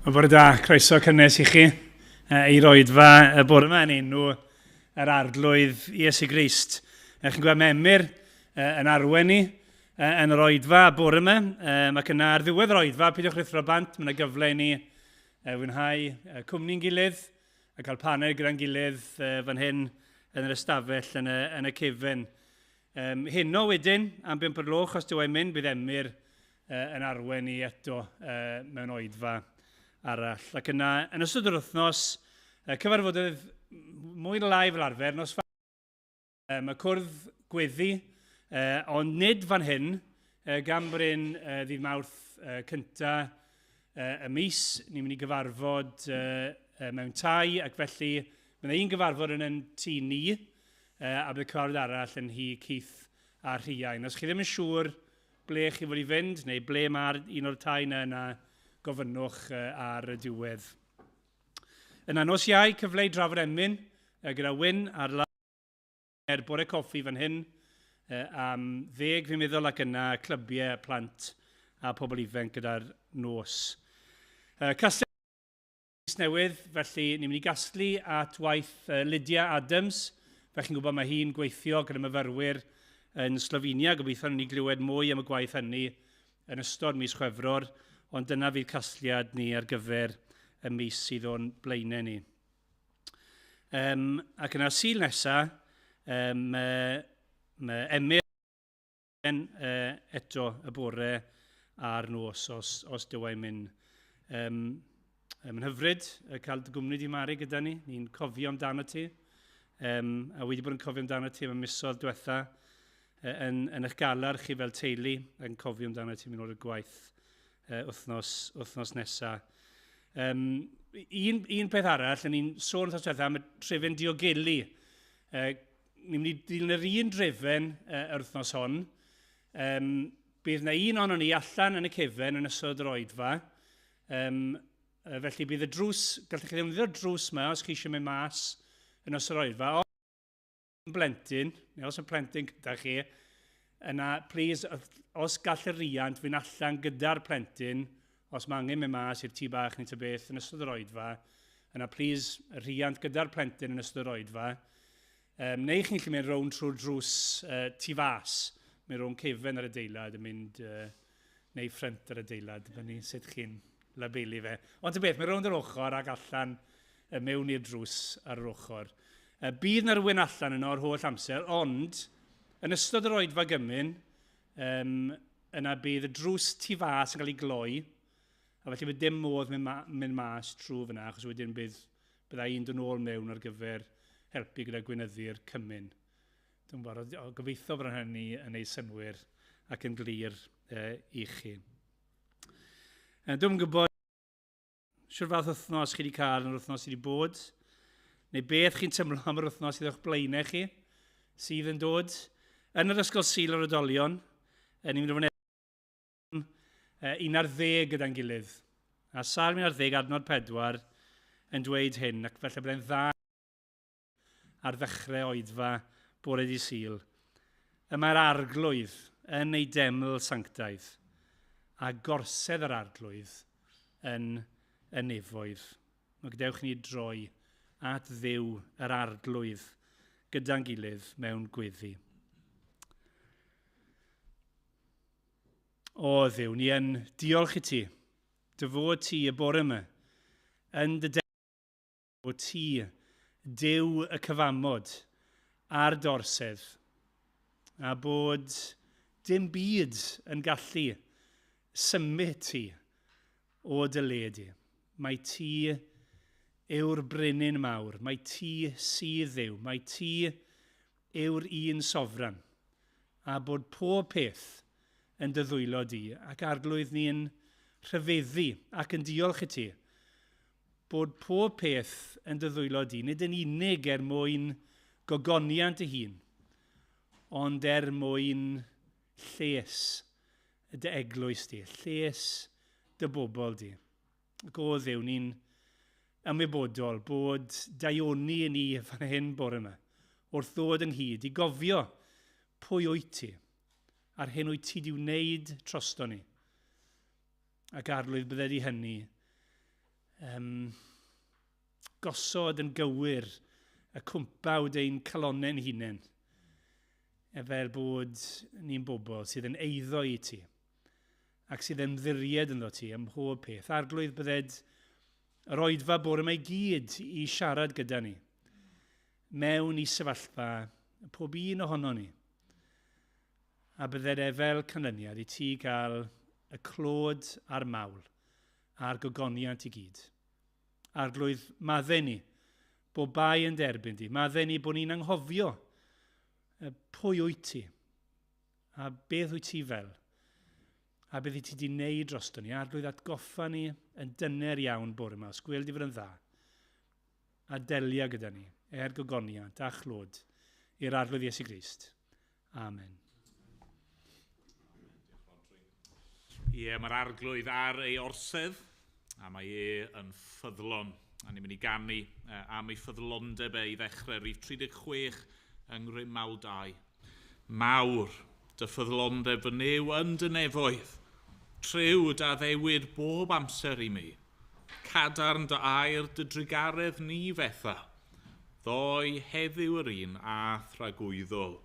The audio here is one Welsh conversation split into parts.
Wel, bore da, croeso cynnes i chi i roedfa y bore yma yn enw yr Arglwydd Iesu Grist. Chi'n gweld mae Emyr yn arwen ni yn yr oedfa bore yma, ac yna ar ddiwedd yr oedfa, peidiwch rhuthro bant, mae yna gyfle i ni fwynhau cwmni'n gilydd a cael paned gyda'n gilydd fan hyn yn yr ystafell yn y, yn y cefen. Um, heno wedyn, am bump o'r gloch, os dyw e'n mynd, bydd Emyr uh, yn arwen ni eto uh, mewn oedfa arall. Ac yna, yn ystod yr wythnos, uh, cyfarfodydd mwy na lai fel arfer, nos um, y cwrdd gweddi, uh, ond nid fan hyn, uh, gan bod e'n uh, ddydd Mawrth uh, cynta uh, y mis, ni'n mynd i gyfarfod uh, uh, mewn tai, ac felly mae yna un gyfarfod yn yn tŷ ni, a bydd cyfarfod arall yn nhŷ Keith a Rhiain. Os chi ddim yn siŵr ble chi fod i fynd, neu ble mae'r un o'r tai yna, yna gofynnwch ar y diwedd. Yna nos Iau, cyfle i drafod emyn gyda Wyn ar er bore coffi fan hyn am ddeg fi'n meddwl ac yna clybiau plant a pobl ifanc gyda'r nos. Castell Mis newydd, felly ni'n mynd i gasglu at waith Lydia Adams. Fel chi'n gwybod, mae hi'n gweithio gyda myfyrwyr yn Slovenia. Gobeithio ni glywed mwy am y gwaith hynny yn ystod mis Chwefror, ond dyna fydd casgliad ni ar gyfer y mis sydd o'n blaenau ni. Um, ac yna Sul nesaf, um, mae Emyr eto y bore a'r nos os, os dyw e'n mynd. Um, mae'n hyfryd cael dy gwmni di Mari gyda ni. Ni'n cofio amdano ti. Um, a wedi bod yn cofio amdano ti am y misoedd diwetha yn, yn eich galar chi fel teulu yn cofio amdano ti mynd o'r gwaith uh, wythnos, wythnos nesaf. Um, un, un peth arall, yn ni'n sôn wythnos diwetha am y trefen diogelu. Uh, ni'n mynd i ddilyn yr un drefen uh, yr wythnos hon. Um, bydd yna un ohonon ni allan yn y cefen yn ystod yr oedfa. Um, felly bydd y drws, gallwch chi ddefnyddio'r drws yma os chi eisiau mynd mas yn ystod yr oedfa. Os yn blentyn, neu os yn plentyn gyda chi, yna, please, os gall y riant fynd allan gyda'r plentyn, os mae angen mynd mas i'r tŷ bach neu ta beth yn ystod yr oedfa, yna please, y rhiant gyda'r plentyn yn ystod yr oedfa, um, neu chi'n gallu mynd rownd trwy'r drws uh, tu fas, mynd rownd cefen ar y deilad yn mynd, uh, neu ffrynt ar y deilad, dibynnu sut chi'n labelu fe. Ond ta beth, mae rownd yr ochr ac allan uh, mewn i'r drws ar yr ochr. Uh, bydd na rhywun allan yno yr holl amser, ond yn ystod yr oedfa gymun, um, yna bydd y drws tu fas yn cael ei gloi, a felly bydd dim modd mynd, ma mynd mas trwy fyna, achos wedyn bydd, byddai un dod nôl mewn ar gyfer helpu gyda gweinyddu'r cymun. Dwi'n gwybod, gobeithio bod hynny yn ei synwyr ac yn glir e, i chi. Dwi'n gwybod Shwt fath wythnos chi wedi cael yn yr wythnos sydd wedi bod? Neu beth chi'n teimlo am yr wythnos sydd o'ch blaenau chi sydd yn dod? Yn yr Ysgol Sul yr Oedolion, ni'n mynd i fod yn 11 gyda'n gilydd. A Salm 11 adnod 4 yn dweud hyn, ac felly byddai'n dda ar ddechrau oedfa bore dydd Sul. Y mae'r Arglwydd yn ei deml sanctaidd, a gorsedd yr Arglwydd yn y nefoedd. Mae gadewch ni droi at Dduw yr Arglwydd gyda'n gilydd mewn gweddi. O Dduw, ni yn diolch i ti, dy fod ti y bore yma, yn dy O ti, Duw y cyfamod, a'r dorsedd, a bod dim byd yn gallu symud ti o dy le di. Mae ti yw'r brenin mawr, mae ti sydd Dduw, mae ti yw'r un sofran, a bod pob peth yn dy ddwylo di, ac Arglwydd ni'n rhyfeddu ac yn diolch i ti bod pob peth yn dy ddwylo di, nid yn unig er mwyn gogoniant dy hun, ond er mwyn lles dy eglwys di, lles dy bobl di. Ac o Dduw, ni'n ymwybodol bod daioni i ni fan hyn bore yma, wrth ddod ynghyd i gofio pwy wyt ti, a'r hyn wyt ti di wneud drosto ni. Ac Arglwydd, bydded i hynny gosod yn gywir y cwmpawd ein calonnau'n hunain, fel bod ni'n bobl sydd yn eiddo i ti ac sydd yn ymddiried ynddo ti ym mhob peth. Arglwydd, bydded yr oedfa bore yma i gyd i siarad gyda ni mewn i sefyllfa pob un ohono ni. A bydded e fel canlyniad i ti gael y clod a'r mawl a'r gogoniant i gyd. Arglwydd, maddau ni bod bai yn derbyn di. Maddau ni bod ni'n anghofio pwy wyt ti a beth wyt ti fel a beth wyt ti wedi wneud drosto ni. Arglwydd, atgoffa ni yn dyner iawn bore yma, os gwel di fod yn dda, a delia gyda ni, er gogoniant a chlod i'r Arglwydd Iesu Grist. Amen. Ie, mae'r Arglwydd ar ei orsedd, a mae e yn ffyddlon. A ni'n mynd i ganu am ei ffyddlondeb e i ddechrau, rhif 36 yng Ngrym Mawl 2. Mawr dy ffyddlondeb fy Nuw yn dy nefoedd, tryw dy addewid bob amser i mi. Cadarn dy air dy drugaredd ni fetha, ddoe heddiw yr un a thragwyddol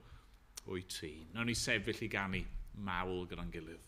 wyt ti. Nawn ni sefyll i ganu mawl gyda'n gilydd.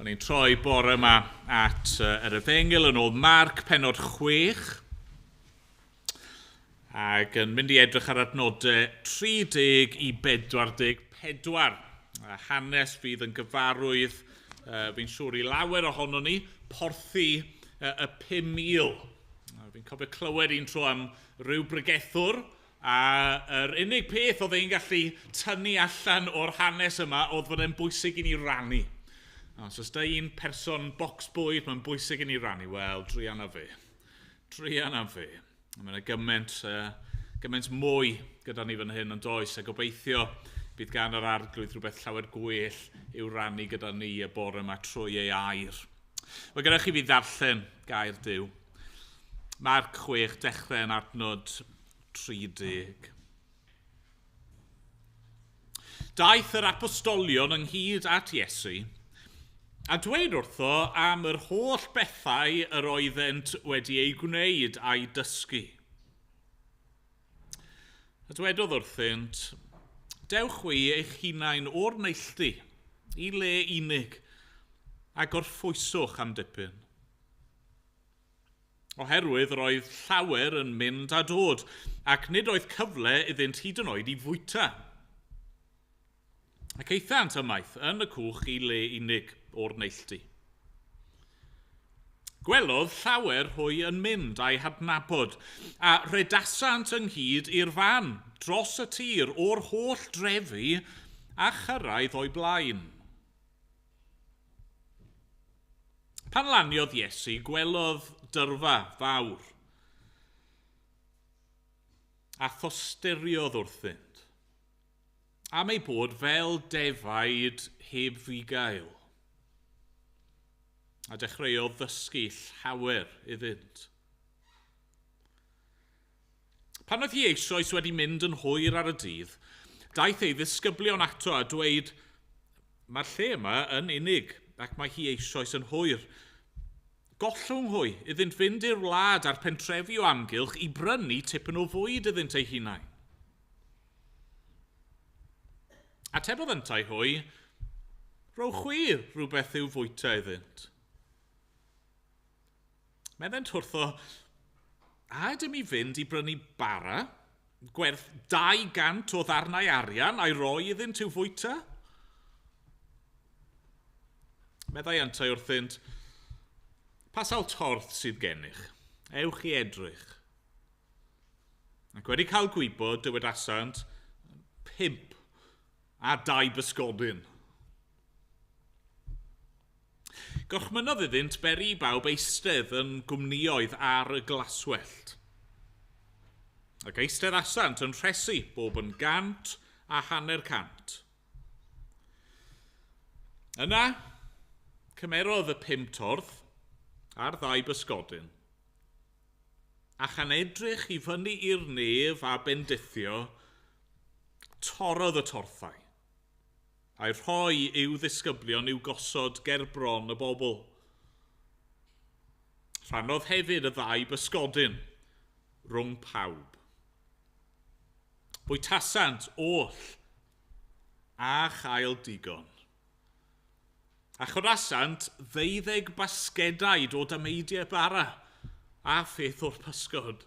O'n i'n troi bore yma at yr Efengyl yn ôl Marc, pennod 6, ac yn mynd i edrych ar adnodau 30 i 44. A hanes fydd yn gyfarwydd, fi'n siŵr i lawer ohono ni, porthi y 5,000. Fi'n cofio clywed un tro am ryw bregethwr, a yr unig peth oedd e'n gallu tynnu allan o'r hanes yma oedd fod e'n bwysig i ni rannu. Os oes da un person bocs bwyd, mae'n bwysig i ni rannu. Wel, druan a fe. Druan a fe. Mae yna gymaint mwy gyda ni fan hyn yn does, a gobeithio bydd gan yr Arglwydd rhywbeth llawer gwell i'w rannu gyda ni y bore yma trwy ei air. Wel, gyda chi fi ddarllen gair Duw. Marc 6, dechrau yn adnod 30. Daeth yr apostolion ynghyd at Iesu a dweud wrtho am yr holl bethau yr oeddent wedi eu gwneud a'i dysgu. A dwedodd wrthynt, dewch chwi eich hunain o'r neilltu i le unig a gorffwyswch am dipyn. Oherwydd roedd llawer yn mynd a dod, ac nid oedd cyfle iddynt hyd yn oed i fwyta. Ac aethant ymaith yn y cwch i le unig o'r neilltu. Gwelodd llawer hwy yn mynd a'i hadnabod, a rhedasant ynghyd i'r fan, dros y tir, o'r holl drefi, a chyrraedd o'i blaen. Pan laniodd Iesu, gwelodd dyrfa fawr, a thosturiodd wrthynt, am ei bod fel defaid heb fugail. A dechreuodd ddysgu llawer iddynt. Pan oedd hi eisoes wedi mynd yn hwyr ar y dydd, daeth ei ddisgyblion ato a dweud, mae'r lle yma yn unig, ac mae hi eisoes yn hwyr. Gollwng hwy iddynt fynd i'r wlad a'r pentrefi o amgylch i brynu tipyn o fwyd iddynt eu hunain. Atebodd yntau hwy, rhowch chwi rhywbeth i'w fwyta iddynt. Meddent wrtho, a ydym i fynd i brynu bara, gwerth 200 o ddarnau arian a'i roi iddynt i'w fwyta? Meddai yntau wrthynt, pa sawl torth sydd gennych? Ewch i edrych. Ac wedi cael gwybod, dywedasant, 5 a 2 bysgodyn. Gorchmynnodd iddynt beri i bawb eistedd yn gwmnïoedd ar y glaswellt. Ac eistedd asant yn rhesi, bob yn 100 a 150. Yna, cymerodd y 5 torth a'r 2 bysgodyn, a chan edrych i fyny i'r nef a bendithio, torrodd y torthau, a'i rhoi i'w ddisgyblion i'w gosod ger bron y bobl. Rhannodd hefyd y 2 bysgodyn rhwng pawb. Bwytasant oll a chael digon. A chodasant 12 basgedaid o dameidiau bara a pheth o'r pysgod.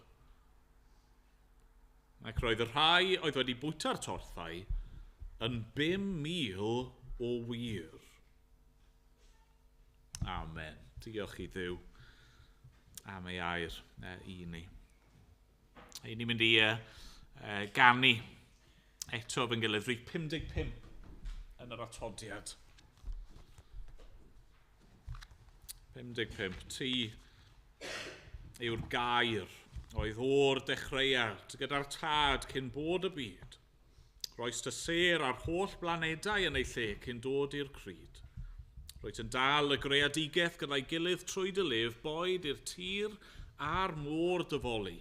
Ac roedd y rhai oedd wedi bwyta'r torthau yn 5,000 o wir. Amen. Diolch i Dduw am ei air i ni. I ni'n mynd i ganu eto efo'n gilydd, rhif 55 yn yr atodiad. 55. Ti yw'r gair oedd o'r dechreuad gyda'r tad cyn bod y byd. Roes dy sêr a'r holl blanedau yn ei lle cyn dod i'r cryd. Roedd yn dal y greadigaeth gyda'i gilydd trwy dy lif, boed i'r tir a'r môr dyfoli,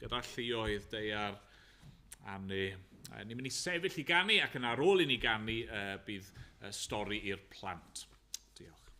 gyda lluoedd daear a ne. Ni'n mynd i sefyll i ganu, ac yn ar ôl i ni ganu bydd stori i'r plant. Diolch.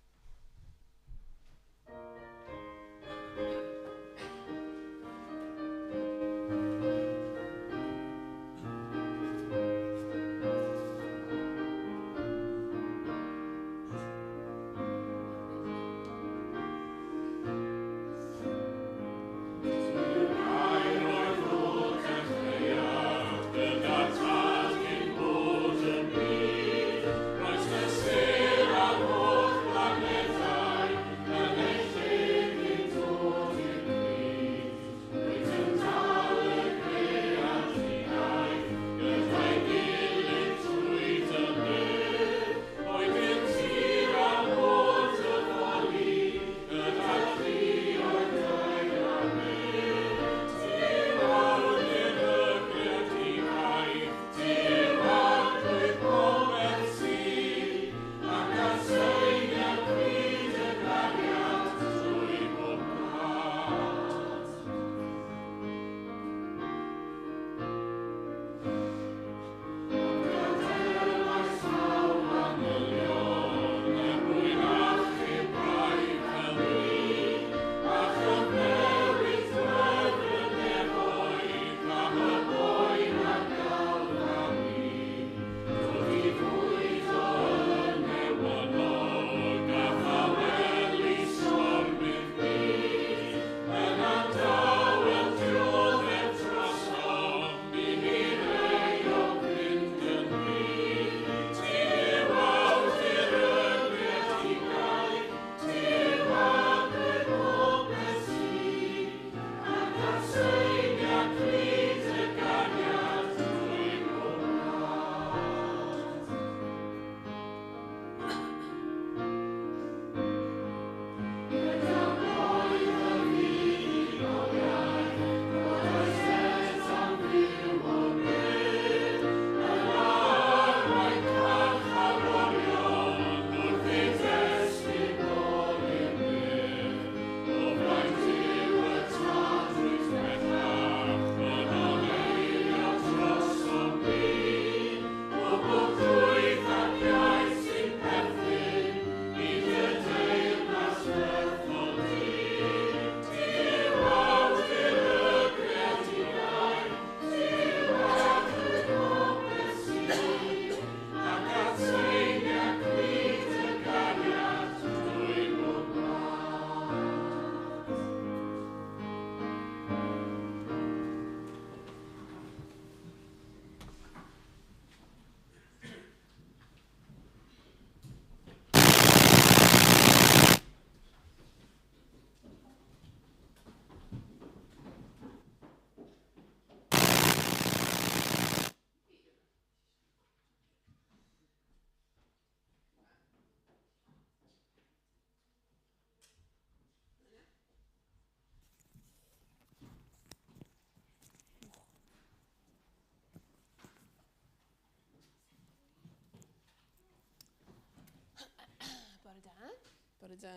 Bore da.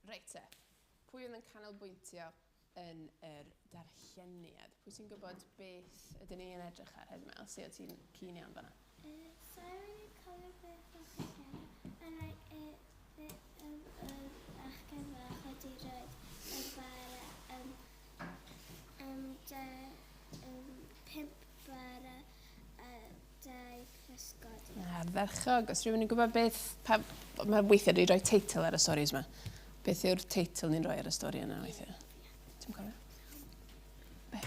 Reit te, pwy oedd yn canolbwyntio yn yr darlleniad? Pwy sy'n gwybod beth ydyn ni yn edrych ar heddiw yma? Elsie, o ti'n keen iawn fanna? So i'n really cofio beth o'ch chi'n and like, y bachgen fach wedi rhoi y bara, 5 bara a 2 pysgod. Ardderchog. Os rhywun yn gwybod beth... Pa, mae weithiau dwi'n rhoi teitl ar y stories yma. Beth yw'r teitl ni'n rhoi ar y stori yna weithiau? Ti'n cofio? Be?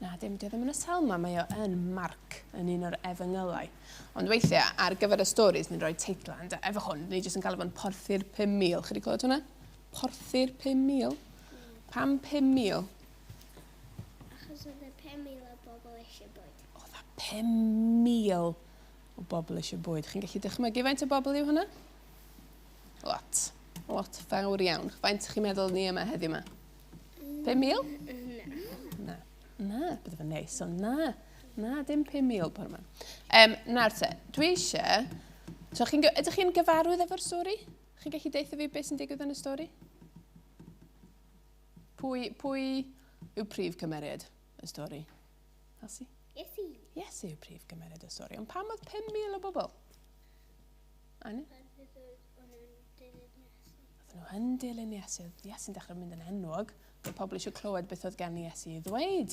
Na, dim, dio ddim yn y Salma, mae o yn Marc, yn un o'r efengylau. Ond weithiau, ar gyfer y stories, ni'n rhoi teitl, ond efo hwn, ni jyst yn galw fo'n Porthi'r 5,000. Chi wedi clywed hwnna? Porthi'r 5,000? Pam 5,000? Achos oedd y 5,000 o bobl eisiau bwyd. Oedd y 5,000 o bobl eisiau bwyd. Chi'n gallu dychmygu faint o bobl yw hwnna? Lot. Lot fawr iawn. Faint chi'n meddwl ni yma heddiw yma? 5,000? Na. Na. Na, bydde fe'n neis, ond na. Na, dim 5,000 bore yma. Nawr te, dwi eisiau... So, ydych chi'n gyfarwydd efo'r stori? Chi'n gallu deutha fi beth sy'n digwydd yn y stori? Pwy yw prif cymeriad y stori? Elsie? Iesu. Iesu yw prif gymeriad y stori. Ond pam oedd 5,000 o bobl? Anna? Oherwydd o'n nhw'n dilyn Iesu. Oedden nhw yn dilyn Iesu. Oedd Iesu'n dechrau mynd yn enwog. Oedd pobl eisiau clywed beth oedd gan Iesu i ddweud.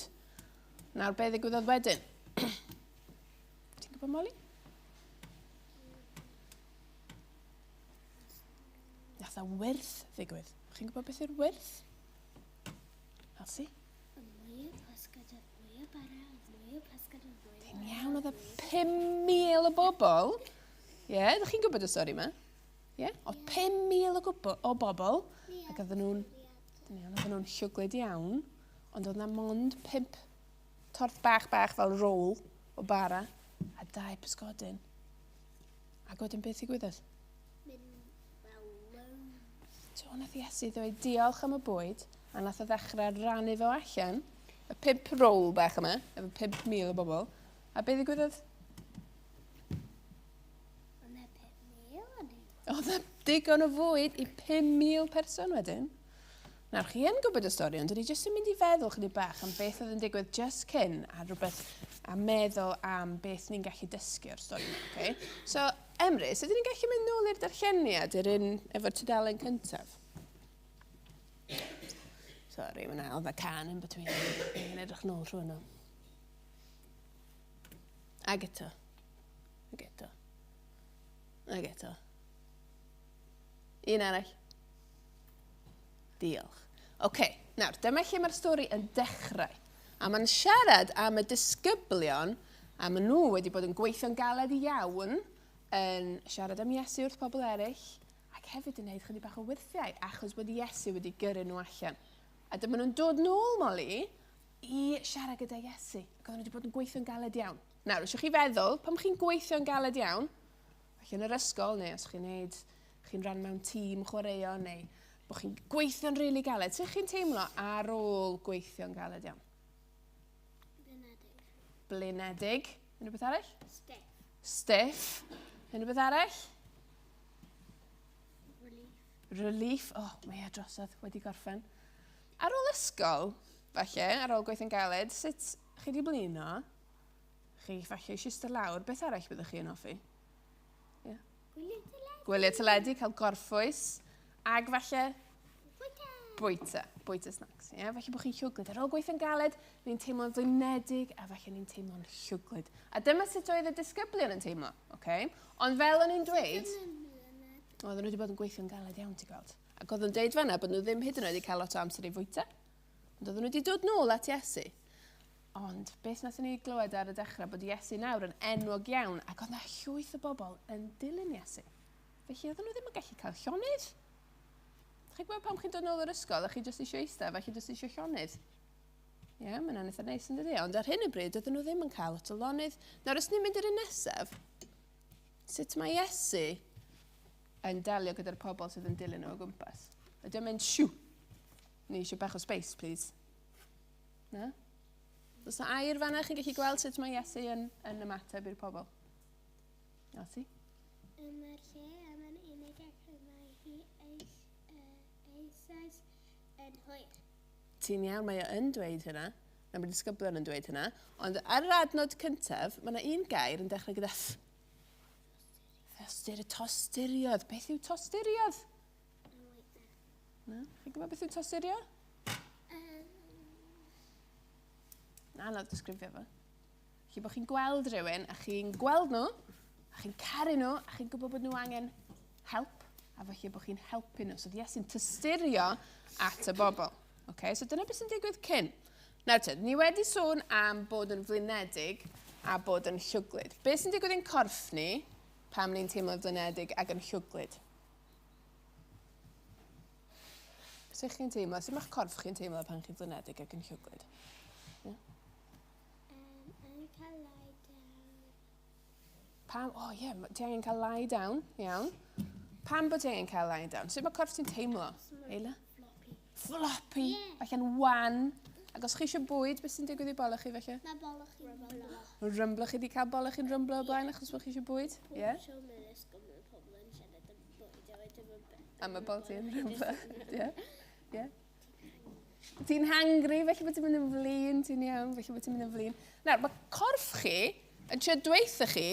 Nawr, be ddigwyddodd wedyn? Ti'n gwybod, Molly? Nath a wyrth ddigwydd. Chi'n gwybod beth yw'r wyrth? Elsie? Mwy o pysgod, oedd mwy o bara, oedd mwy o pysgod, oedd mwy o Ti'n iawn, oedd y 5,000 o bobl. Ie, yeah, ydych chi'n gwybod y stori yma? Ie? Yeah? Oedd 5,000 o bobl, ac oedden nhw'n oedden nhw'n llwglyd iawn, ond oedd na mond 5 torth bach bach fel rôl o bara a 2 pysgodyn. Ac wedyn beth ddigwyddodd? Mynd fel loads. So nath Iesu ddweud diolch am y bwyd, a nath o ddechrau rannu fo allan, y 5 rôl bach yma, efo 5,000 o bobl, a beth ddigwyddodd? Oedd na 5,000 o'n nhw. Oedd na digon o fwyd i 5,000 person wedyn. Nawr, chi yn gwybod y stori, ond dyn ni jyst yn mynd i feddwl chydig bach am beth oedd yn digwydd just cyn a rhywbeth a meddwl am beth ni'n gallu dysgu o'r stori yma. Okay? So, Emrys, ydyn ni'n gallu mynd nôl i'r darlleniad i'r un efo'r tudalen cyntaf? Sorry, mae 'na oedd y can in between. Ni'n edrych nôl trwy hwnnw. Ag eto. Ag eto. Ag eto. Un arall. Diolch. Oce, nawr, dyma lle mae'r stori yn dechrau. A mae'n siarad am y disgyblion, a maen nhw wedi bod yn gweithio'n galed iawn yn siarad am Iesu wrth pobl eraill, ac hefyd yn gwneud chydig bach o wyrthiau, achos bod Iesu wedi gyrru nhw allan. A dyma nhw'n dod nôl, Molly, i siarad gyda Iesu. Ac oedden nhw wedi bod yn gweithio'n galed iawn. Nawr, os ydych chi feddwl, pam chi'n gweithio'n galed iawn, falle yn yr ysgol, neu os chi'n neud, chi'n rhan mewn tîm chwaraeon, neu bod chi'n gweithio'n rili galed. Sut chi'n teimlo ar ôl gweithio'n galed iawn? Blinedig. Blinedig. Unrhyw beth arall? Stiff. Stiff. Unrhyw beth arall? Relief. Relief. O, oh, mae e drosodd wedi gorffen. Ar ôl ysgol, falle, ar ôl gweithio'n galed, sut chi wedi blino? Chi falle eisiau eistedd lawr, beth arall byddwch chi yn hoffi? Yeah. Gwylio teledu. Gwylio teledu, cael gorffwys, ag falle Bwyta. Bwyta. Bwyta snacks. Yeah? Falle bod chi'n llwglyd. Ar ôl gweithio'n galed, ni'n teimlo'n flinedig a falle ni'n teimlo'n llwglyd. A dyma sut oedd y disgyblion yn teimlo. Okay? Ond fel o'n i'n dweud, oedden nhw wedi bod yn gweithio'n galed iawn, ti'n gweld. Ac oedd nhw'n dweud fan'na bod nhw ddim hyd yn oed wedi cael lot o amser i fwyta. Ond oedden nhw wedi dod nôl at Iesu. Ond beth nathon ni glywed ar y dechrau, bod Iesu nawr yn enwog iawn, ac oedd 'na llwyth o bobl yn dilyn Iesu. Felly oedden nhw ddim yn gallu cael llonydd. Chi'n gwybod pam chi'n dod nôl o'r ysgol a chi jyst eisiau eistedd, felly jyst eisiau llonydd? Ie, yeah, mae'n eitha neis yn dydi? Ond ar hyn o bryd, oedden nhw ddim yn cael lot o lonydd. Nawr, os ni'n mynd i'r un nesaf, sut mae Iesu yn delio gyda'r pobl sydd yn dilyn nhw o gwmpas? Ydy o'n mynd, siw, ni eisiau bach o space, please. Na? Does na air fan'na, chi'n gallu gweld sut mae Iesu yn ymateb i'r pobl? Elsie? Mae'r lle yma'n Mae hi eisoes yn hwyr. Ti'n iawn, mae o yn dweud hynna. Na, mae'r disgyblion yn dweud hynna. Ond ar yr adnod cyntaf, mae yna un gair yn dechrau gyda th. Tostur, tosturiodd. Beth yw tosturiodd? Na, chi'n gwybod beth yw tosturio? Na, anodd disgrifio fo. Felly bod chi'n gweld rhywun a chi'n gweld nhw, a chi'n caru nhw, a chi'n gwybod bod nhw angen help, a felly bod chi'n helpu nhw. So Iesu'n tysturio at y bobl. Okay, so dyna beth sy'n digwydd cyn. Nawr te, ni wedi sôn am bod yn flinedig a bod yn llwglyd. Beth sy'n digwydd i'n corff ni pam ni'n teimlo'n flinedig ac yn llwglyd? Sut chi'n teimlo? Sut mae'ch corff chi'n teimlo pan chi'n flinedig ac yn llwglyd? Yeah? Angen cael lie down. Pam? O oh, ie, yeah, ti angen cael lie down, iawn. Pam bod ti angen cael lie down? Sut mae corff ti'n teimlo? Eila? Floppy. Floppy? Yeah. Falle'n wan. Ac os chi eisiau bwyd, beth sy'n digwydd i bola chi felly? Mae bola chi'n rymblo. Rymblo, chi wedi cael bola chi'n rymblo o blaen achos bod chi eisiau bwyd? Ie? Yeah? Pob tro mewn ysgol mae pobl yn siarad am bwyd a wedyn mae'n... A mae bol ti'n rymblo. Ie? Ie? Ti'n hangry, felly bod ti'n mynd yn flin, ti'n iawn, felly bod ti'n mynd yn flin. Nawr, mae corff chi yn trio dweutho chi,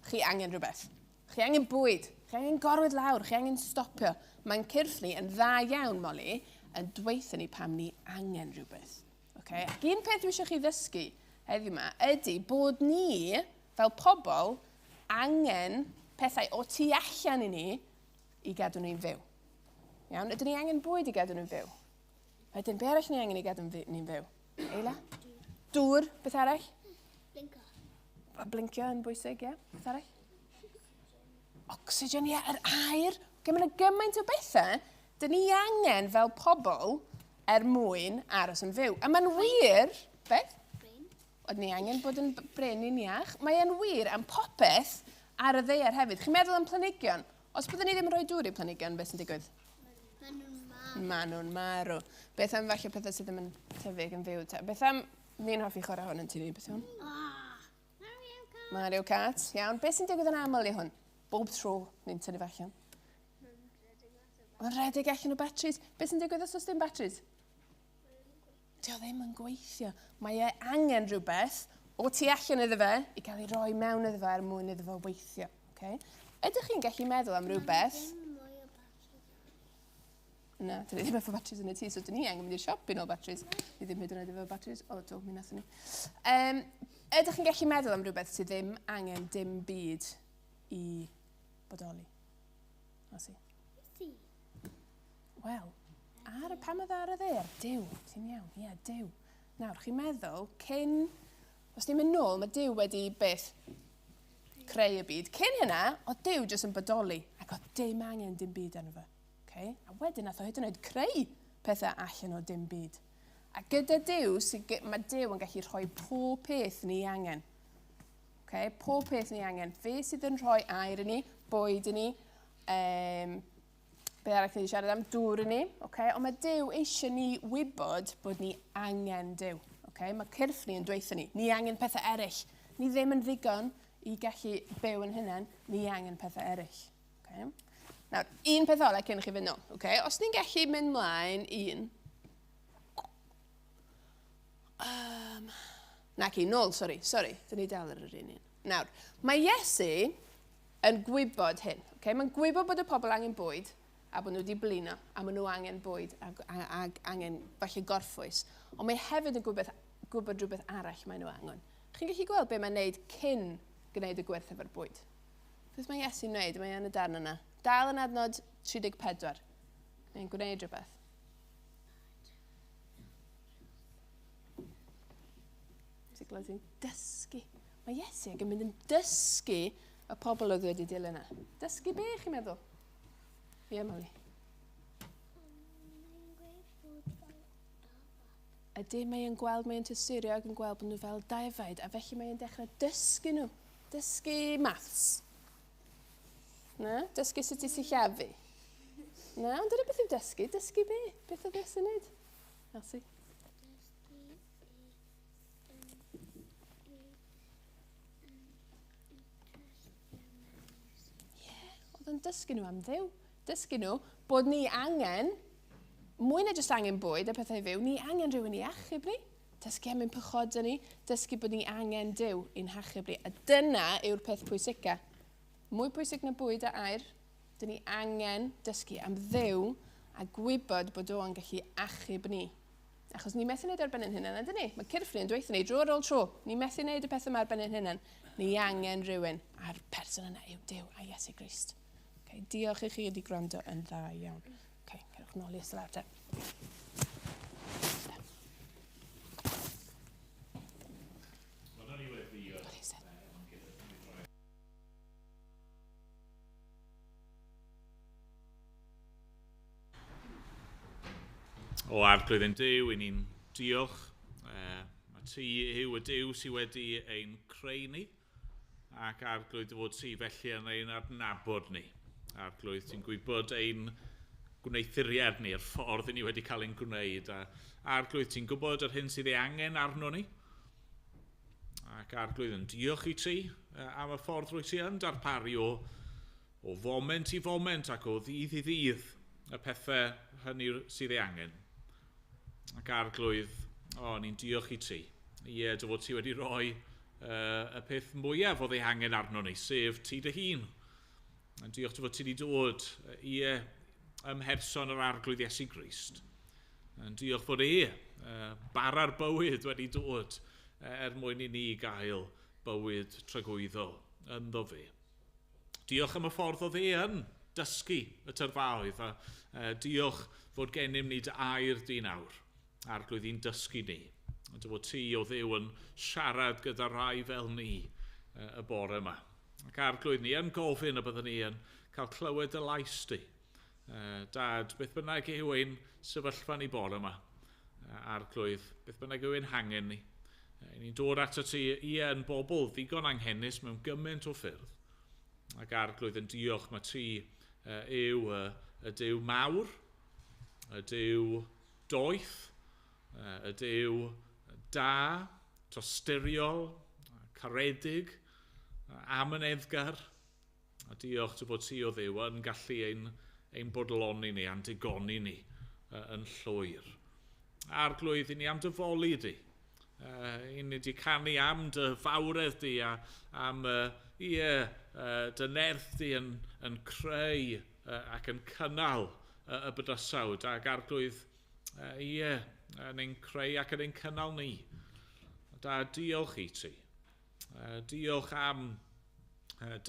chi angen rhywbeth. Chi angen bwyd, chi angen gorwedd lawr, chi angen stopio. Mae'n cyrff ni yn dda iawn, Molly, yn dweutho ni pam ni angen rhywbeth. Okay? Ac un peth dwi eisiau chi ddysgu heddiw yma ydy bod ni, fel pobl, angen pethau o tu allan i ni i gadw ni'n fyw. Iawn? Ydyn ni angen bwyd i gadw ni'n fyw? Wedyn, be arall ni angen i gadw ni'n fyw? Eila? Dŵr, beth arall? Blinko. Blincio yn bwysig, ie. Beth arall? Oxygen, ie, yr aer. Okay, mae yna gymaint o bethau dyn ni angen fel pobl er mwyn aros yn fyw. A mae'n wir, beth? Brain. Oedden ni angen bod yn brenin iach. Mae'n wir am popeth ar y ddaear hefyd. Chi'n meddwl am planhigion? Os byddwn ni ddim yn rhoi dŵr i planhigion, beth sy'n digwydd? Maen nhw'n marw. Maen nhw'n marw. Beth am falle pethau sydd ddim yn tyfu ac yn fyw? Te? Beth am... Ni'n hoffi chwarae hwn yn tŷ ni, beth yw hwn? Ah, Mario Kart. Mario Kart, iawn. Beth sy'n digwydd yn aml i hwn? Bob tro ni'n tynnu fe allan. Mae'n rhedeg allan o batteries. Beth sy'n digwydd os oes dim batteries? Dio ddim yn gweithio. Mae e angen rhywbeth o tu allan iddo fe i gael ei roi mewn iddo fe er mwyn iddo fe weithio. Okay? Ydych chi'n gallu meddwl am rhywbeth? Ddim mwy o batteries. Na, dyn ni ddim efo batteries yn y tŷ, so dyn ni angen mynd i'r siop i nôl batteries. Ni ddim hyd yn oed efo batteries. O, do, mi nathon ni. Ydych chi'n gallu meddwl am rhywbeth sydd ddim angen dim byd i bodoli? Oes i? Si. Wel, ar y pam oedd ar y ddaear? Duw, ti'n iawn, ie, Duw. Nawr, chi'n meddwl, cyn, os ni'n mynd nôl, mae Duw wedi beth creu y byd. Cyn hynna, oedd Duw jyst yn bodoli, ac oedd dim angen dim byd arno fe. Okay? A wedyn nath o hyd yn oed creu pethau allan o dim byd. A gyda Duw, mae Duw yn gallu rhoi pob peth ni angen. Okay? Pob peth ni angen. Fe sydd yn rhoi aer i ni, bwyd i ni, beth arall ni wedi siarad am, dŵr i ni. Okay? Ond mae Duw eisiau ni wybod bod ni angen Duw. Okay? Mae cyrff ni yn dweutho ni. Ni angen pethau eraill. Ni ddim yn ddigon i gallu byw yn hunain. Ni angen pethau eraill. Okay? Nawr, un peth ola cyn i chi fynd nôl. Okay? Os ni'n gallu mynd mlaen un... Nac i, nôl, sori. Dyn ni dal ar yr un un. Nawr, mae Iesu yn gwybod hyn. Okay? Mae'n gwybod bod y pobl angen bwyd a bod nhw wedi blino, a maen nhw angen bwyd ag angen falle gorffwys. Ond mae hefyd yn gwybod rhywbeth arall maen nhw angen. Chi'n gallu gweld be mae'n neud cyn gwneud y gwerth efo'r bwyd? Beth mae Iesu'n wneud? Mae yn y darn yna. Dal yn adnod 34. Mae'n gwneud rhywbeth. Ti'n gweld hi'n dysgu. Mae Iesu ac yn mynd yn dysgu y pobl oedd wedi dilyn yna. Dysgu be, chi'n meddwl? Ie, Molly. Mae'n gweud bod fel dafad. Ydy, mae'n gweld, mae'n tysurio ac yn gweld bod nhw fel defaid, a felly mae'n dechrau dysgu nhw. Dysgu maths. Na? Dysgu sut i sillafu. Na, ond dyna beth yw dysgu. Dysgu be? Beth oedd Iesu'n neud? Elsie? Dysgu i trystio mewn Iesu. Ie, oedd o'n dysgu nhw am Dduw. Dysgu nhw bod ni angen, mwy na jyst angen bwyd a pethau i fyw, ni angen rhywun i achub ni. Dysgu am ein pechodau ni, dysgu bod ni angen Duw i'n hachub ni. A dyna yw'r peth pwysica. Mwy pwysig na bwyd a air, dyn ni angen dysgu am Dduw a gwybod bod o'n gallu achub ni. Achos ni methu wneud ar ben ein hunain, ydyn ni? Mae cyrff ni yn dweud ni dro ar ôl tro. Ni methu wneud y pethau yma ar ben ein hunain. Ni angen rhywun, a'r person yna yw Duw a Iesu Grist. Okay, diolch i chi wedi gwrando yn dda iawn. Okay, cerwch nôl i ystod te. O Arglwydd ein Duw, i ni'n diolch. Mae ti yw y Duw sydd wedi ein creu ni, ac Arglwydd dy fod ti felly yn ein adnabod ni. Arglwydd, ti'n gwybod ein gwneuthuriad ni, yr ffordd i ni wedi cael ein gwneud. A Arglwydd, ti'n gwybod yr hyn sydd ei angen arno ni. Ac Arglwydd, yn diolch i ti am y ffordd rwy ti yn darparu o foment i foment ac o ddydd i ddydd y pethau hynny sydd ei angen. Ac Arglwydd, ni'n diolch i ti. Ie, dy fod ti wedi rhoi y peth mwyaf oedd ei angen arno ni, sef ti dy hun. Yn diolch dy fod ti wedi dod, ie, ym mherson yr Arglwydd Iesu Grist. Yn diolch fod bara'r bywyd wedi dod er mwyn i ni gael bywyd tragwyddol ynddo fe. Diolch am y ffordd oedd e yn dysgu y tyrfaoedd, a diolch fod gennym ni dy air di nawr, Arglwydd i'n dysgu ni. A dy fod ti o Dduw yn siarad gyda rhai fel ni y bore yma. Ac Arglwydd, ni yn gofyn y byddwn ni yn cael clywed y lais di. Dad, beth bynnag yw ein sefyllfa ni bore yma, Arglwydd, beth bynnag yw ein hangen ni. Ni'n dod ato ti, ie, yn bobl ddigon anghenus mewn gymaint o ffyrdd. Ac Arglwydd, yn diolch mae ti yw y Duw mawr, y Duw doeth, y Duw da, tosturiol, caredig, amyneddgar. A diolch dy fod ti o Dduw yn gallu ein bodloni ni, a'n digoni ni yn llwyr. Arglwydd, i ni am dy foli di. I ni wedi canu am dy fawredd di a am dy nerth di yn creu ac yn cynnal y bydysawd, ac Arglwydd, yn ein creu ac yn ein cynnal ni. Da, diolch i ti. Diolch am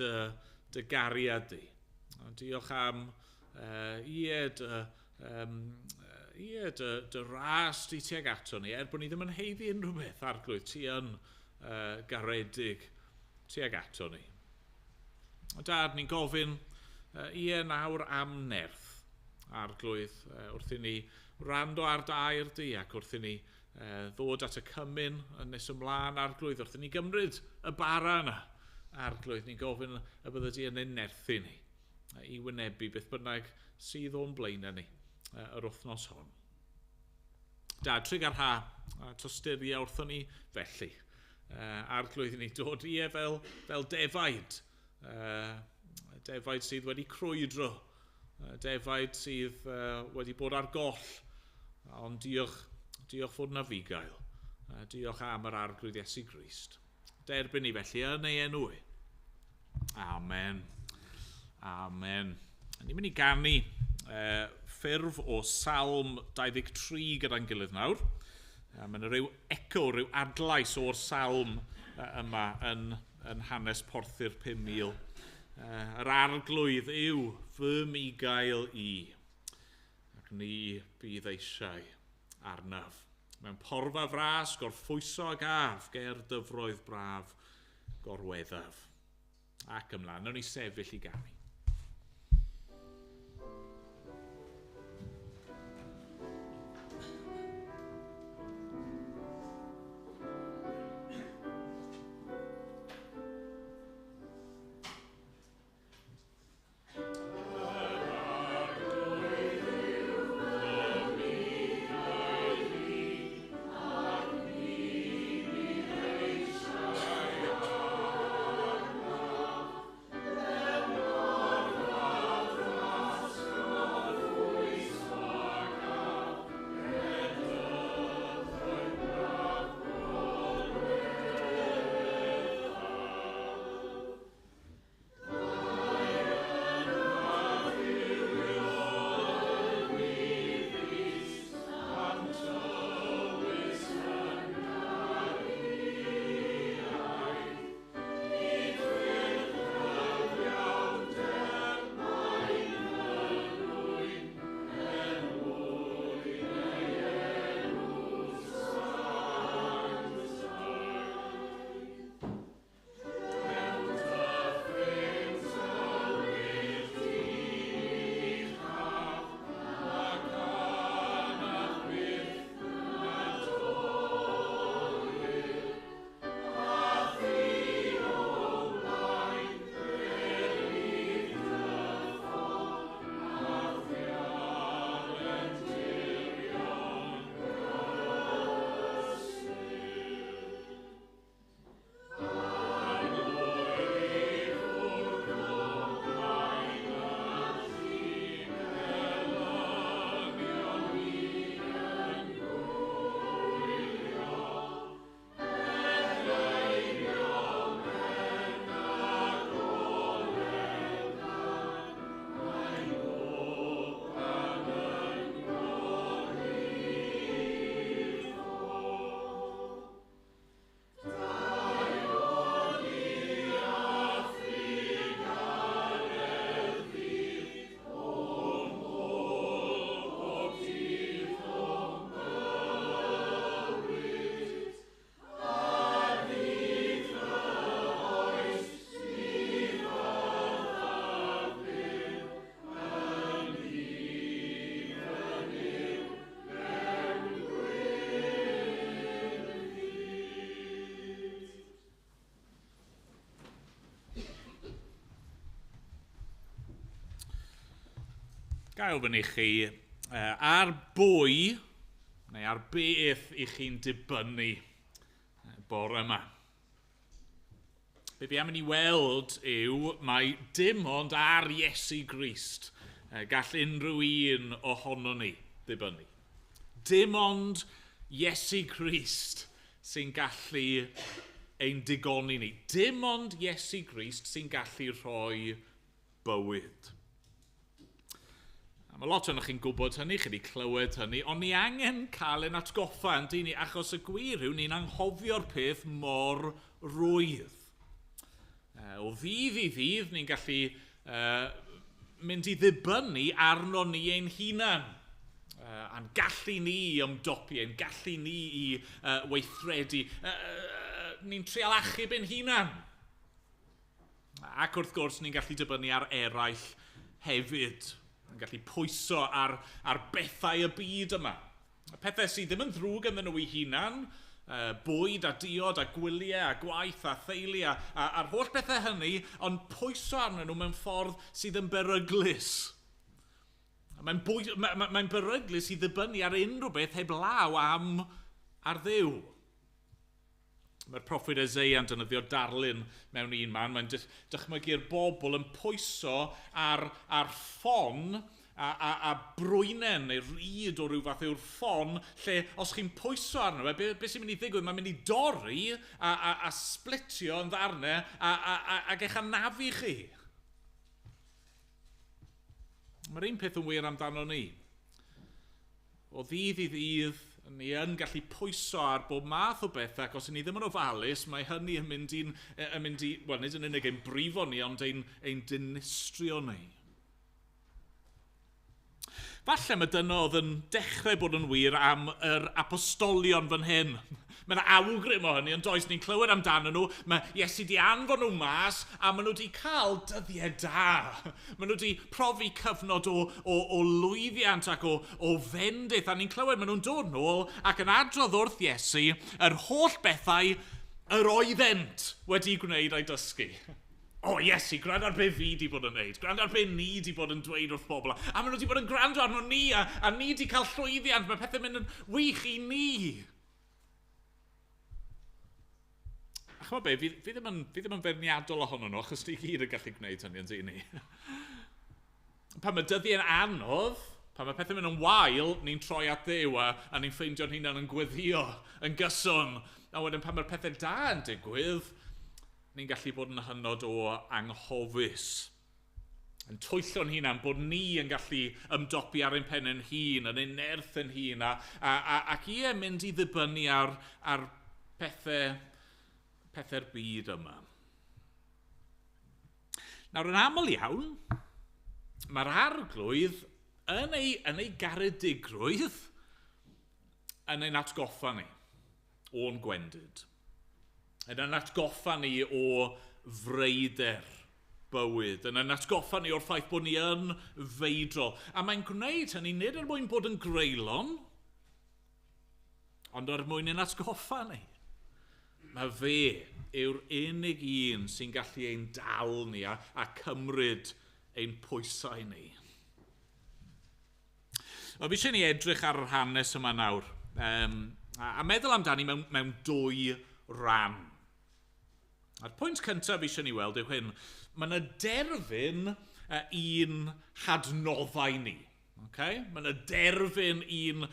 dy gariad di. Diolch am dy ras di tuag ato ni, er bod ni ddim yn haeddu unrhyw beth, Arglwydd, ti yn garedig tuag ato ni. Dad, ni'n gofyn nawr am nerth, Arglwydd, wrth i ni wrando ar dy air di ac wrth i ni ddod at y cymun yn nes ymlaen, Arglwydd, wrth i ni gymryd y bara yna, Arglwydd, ni'n gofyn y bydde di yn ein nerthu ni i wynebu beth bynnag sydd o'n blaenau ni yr wythnos hon. Dad, trugarha a tosturia wrthon ni felly. Arglwydd, i ni dod i fel defaid. Defaid sydd wedi crwydro. Defaid sydd wedi bod ar goll. Ond diolch fod na fugail. Diolch am yr Arglwydd Iesu Grist. Derbyn ni felly yn ei enw e. Amen. Amen. Ni'n mynd i ganu ffurf o Salm 23 gyda'n gilydd nawr. Mae yna rhyw echo, rhyw adlais o'r salm yma yn hanes Porthu'r 5,000. Yr Arglwydd yw fy migail i, ac ni bydd eisiau arnaf. Mewn porfa fras, gorffwyso ag af, ger dyfroedd braf, gorweddaf. Ac ymlaen, nawn ni sefyll i ganu. Ga i ofyn i chi, ar bwy, neu ar beth i chi'n dibynnu bore yma? Be fi am i ni weld yw mai dim ond ar Iesu Grist gall unrhyw un ohono ni ddibynnu. Dim ond Iesu Grist sy'n gallu ein digoni ni. Dim ond Iesu Grist sy'n gallu rhoi bywyd. A mae lot ohonoch chi'n gwybod hynny, chi wedi clywed hynny, ond ni angen cael ein atgoffa yn dyn ni, achos y gwir yw ni'n anghofio'r peth mor rwydd. O ddydd i ddydd, ni'n gallu mynd i ddibynnu arno ni ein hunan. A'n gallu ni i ymdopi, ein gallu ni i weithredu. Ni'n trial achub ein hunan. Ac wrth gwrs, ni'n gallu dibynnu ar eraill hefyd. Ni'n gallu pwyso ar bethau y byd yma. Y pethau sydd ddim yn ddrwg ynddyn nhw eu hunan, bwyd a diod a gwyliau a gwaith a theulu a'r holl bethau hynny, ond pwyso arnyn nhw mewn ffordd sydd yn beryglus. Mae'n mae beryglus i ddibynnu ar unrhyw beth heblaw am ar Dduw. Mae'r proffwyd Eseia yn defnyddio darlun mewn un man. Mae'n dychmygu'r bobl yn pwyso ar ffon a brwynen neu ryd o ryw fath yw'r ffon, lle os chi'n pwyso arno fe, be sy'n mynd i ddigwydd? Mae'n mynd i dorri a splitio yn ddarnau ac eich anafu chi. Mae'r un peth yn wir amdano ni. O ddydd i ddydd, ni yn gallu pwyso ar bob math o bethau, ac os ni ddim yn ofalus, mae hynny yn mynd i, wel, nid yn unig ein brifo ni, ond ein dinistrio ni. Falle mae dyna oedd yn dechrau bod yn wir am yr apostolion fan hyn. Mae yna awgrym o hynny, ond does, ni'n clywed amdano nhw. Mae Iesu di anfon nhw mas, a maen nhw wedi cael dyddiau da. Maen nhw wedi profi cyfnod o lwyddiant ac o fendith, a ni'n clywed maen nhw'n dod nôl ac yn adrodd wrth Iesu yr holl bethau yr oeddent wedi gwneud a'i dysgu. O, Iesu, gwrando ar be fi di bod yn neud, gwrando ar be ni di bod yn dweud wrth bobl. A maen nhw wedi bod yn gwrando arno ni, a ni di cael llwyddiant, mae pethau'n mynd yn wych i ni. A ch'mod be, fi ddim yn feirniadol ohono nhw, achos ni gyd yn gallu gwneud hynny yn dyn ni. Pan mae dyddiau'n anodd, pan mae pethau'n mynd yn wael, ni'n troi at Dduw a ni'n ffeindio'n hunan yn gweddio, yn gyson. A wedyn pan mae'r pethau da yn digwydd, ni'n gallu bod yn hynod o anghofus. Yn twyllo'n hunan bod ni yn gallu ymdopi ar ein pen ein hun, yn ein nerth ein hun, ac ie mynd i ddibynnu ar pethau'r byd yma. Nawr, yn aml iawn, mae'r Arglwydd yn ei garedigrwydd yn ein atgoffa ni o'n gwendid. Yn ein atgoffa ni o freuder bywyd, yn ein atgoffa ni o'r ffaith bod ni yn feidrol. A mae'n gwneud hynny nid er mwyn bod yn greulon, ond er mwyn ein atgoffa ni. Mae fe yw'r unig un sy'n gallu ein dal ni a cymryd ein pwysau ni. Wel, fi eisiau ni edrych ar yr hanes yma nawr, a meddwl amdani mewn dwy ran. A'r pwynt cyntaf fi eisiau ni weld yw hyn. Mae yna derfyn i'n hadnoddau ni. Okay? Mae yna derfyn i'n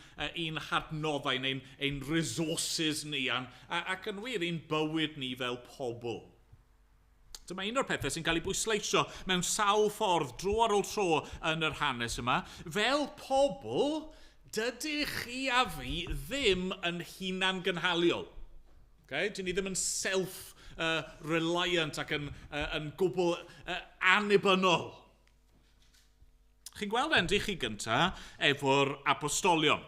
hadnoddau neu'n ein resources ni ac yn wir i'n bywyd ni fel pobl. Dyma un o'r pethau sy'n cael ei bwysleisio mewn sawl ffordd dro ar ôl tro yn yr hanes yma. Fel pobl, dydych chi a fi ddim yn hunangynhaliol. Okay? Dyn ni ddim yn self-reliant ac yn gwbl annibynnol. Chi'n gweld e'n chi gynta efo'r apostolion.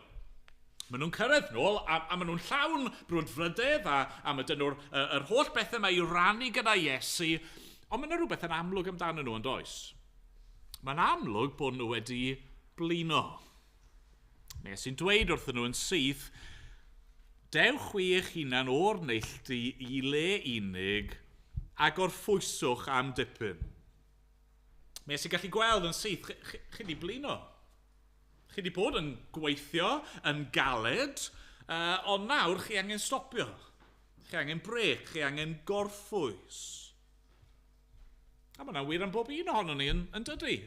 Maen nhw'n cyrraedd nôl a maen nhw'n llawn brwdfrydedd a mae dyn nhw'r yr holl bethau yma i rannu gyda Iesu, ond mae yna rhywbeth yn amlwg amdano nhw yn does. Mae'n amlwg bod nhw wedi blino. Mae Iesu'n dweud wrthyn nhw yn syth, dewch chwi eich hunan o'r neilltu i le unig a gorffwyswch am dipyn. Mae Iesu'n gallu gweld yn syth, chi wedi blino. Chi wedi bod yn gweithio, yn galed, ond nawr chi angen stopio. Chi angen brec, chi angen gorffwys. A mae hwnna'n wir am bob un ohonon ni, yn dydy?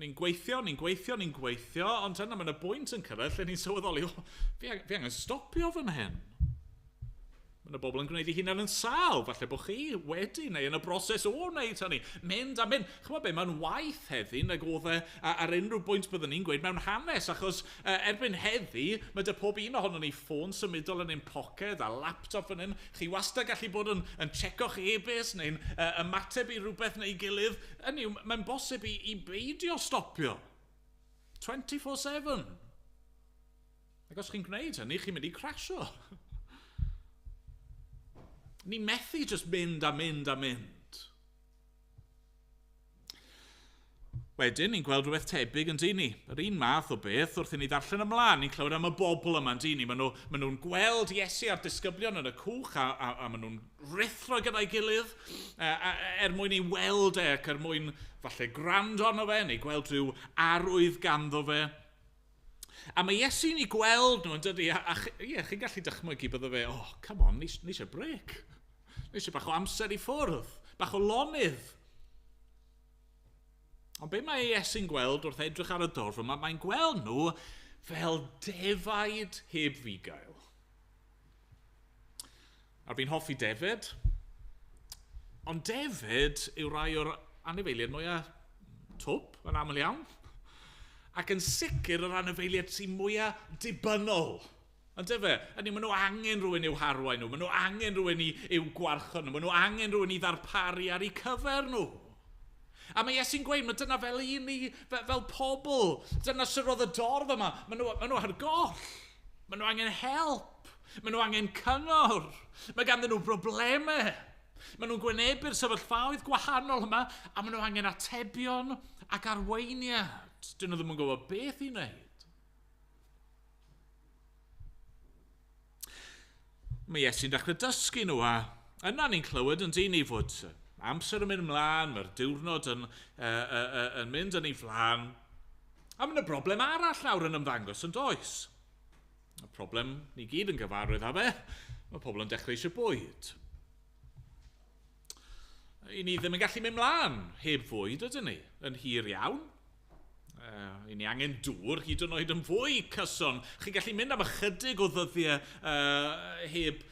Ni'n gweithio, ni'n gweithio, ni'n gweithio, ond yna mae yna bwynt yn cyrraedd lle ni'n sylweddoli, oh, fi angen stopio fan hyn. Mae yna bobl yn gwneud eu hunain yn sâl, falle bod chi wedi neu yn y broses o wneud hynny. Mynd a mynd. Chymod be, mae'n waeth heddi nag oedd e ar unrhyw bwynt byddwn ni'n gweud mewn hanes, achos erbyn heddi, mae 'da pob un ohonon ni ffôn symudol yn ein poced a laptop fan hyn. Chi wastad gallu bod yn checo'ch e-byst neu'n ymateb i rhywbeth neu gilydd. Hynny yw, mae'n bosib i beidio stopio. 24/7. Ac os chi'n gwneud hynny, chi'n mynd i crasio. Ni methu jyst mynd a mynd a mynd. Wedyn, ni'n gweld rhywbeth tebyg yn dyn ni. Yr un math o beth wrth i ni ddarllen ymlaen, ni'n clywed am y bobl yma yn dyn ni. Maen nhw'n gweld Iesu a'r disgyblion yn y cwch a maen nhw'n rhuthro gyda'i gilydd er mwyn ei weld e ac er mwyn falle gwrando arno fe neu gweld rhyw arwydd ganddo fe. A mae Iesu'n ei gweld nhw yn dydy, a ie, chi'n gallu dychmygu bydde fe, oh, come on, ni eisiau break. Ni eisiau bach o amser i ffwrdd, bach o lonydd. Ond be mae Iesu'n gweld wrth edrych ar y dorf yma, mae'n gweld nhw fel defaid heb fugail. A fi'n hoffi defed, ond defed yw rai o'r anifeiliaid mwyaf twp yn aml iawn, ac yn sicr yr anifeiliaid sy'n mwyaf dibynnol. Ond dyfe, hynny, maen nhw angen rhywun i'w harwain nhw, maen nhw angen rhywun i'w gwarchod nhw, maen nhw angen rhywun i ddarparu ar eu cyfer nhw. A mae Iesu'n gweud, mae dyna fel un ni, fel pobl, dyna sydd roedd y dorf yma, maen nhw ar goll, maen nhw angen help, maen nhw angen cyngor, mae ganddyn nhw broblemau, maen nhw'n gwynebu'r sefyllfaoedd gwahanol yma, a maen nhw angen atebion ac arweiniad. Dyn nhw ddim yn gwybod beth i wneud. Mae Iesu'n dechrau dysgu nhw, a yna ni'n clywed yn dyn ni fod amser yn mynd ymlaen, mae'r diwrnod yn mynd yn ei flaen, a mae yna broblem arall nawr yn ymddangos yn does. Y problem ni gyd yn gyfarwydd â fe, mae pobl yn dechrau eisiau bwyd. I ni ddim yn gallu mynd mlaen heb fwyd, ydyn ni, yn hir iawn. I ni angen dŵr hyd yn oed yn fwy cyson. Chi'n gallu mynd am ychydig o ddyddiau heb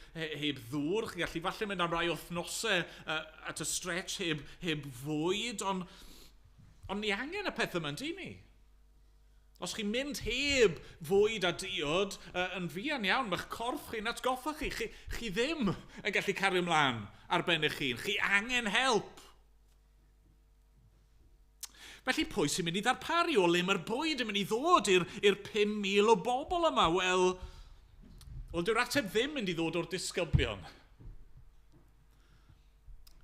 ddŵr. Chi'n gallu falle mynd am rai wythnosau at y stretch heb fwyd. Ond ni angen y peth yma, yndyn ni? Os chi'n mynd heb fwyd a diod yn fuan iawn, mae'ch corff chi'n atgoffa chi. Chi ddim yn gallu cario ymlaen ar ben eich hun. Chi angen help. Felly pwy sy'n mynd i ddarparu o le mae'r bwyd yn mynd i ddod i'r 5,000 o bobl yma? Wel, dyw'r ateb ddim mynd i ddod o'r disgyblion.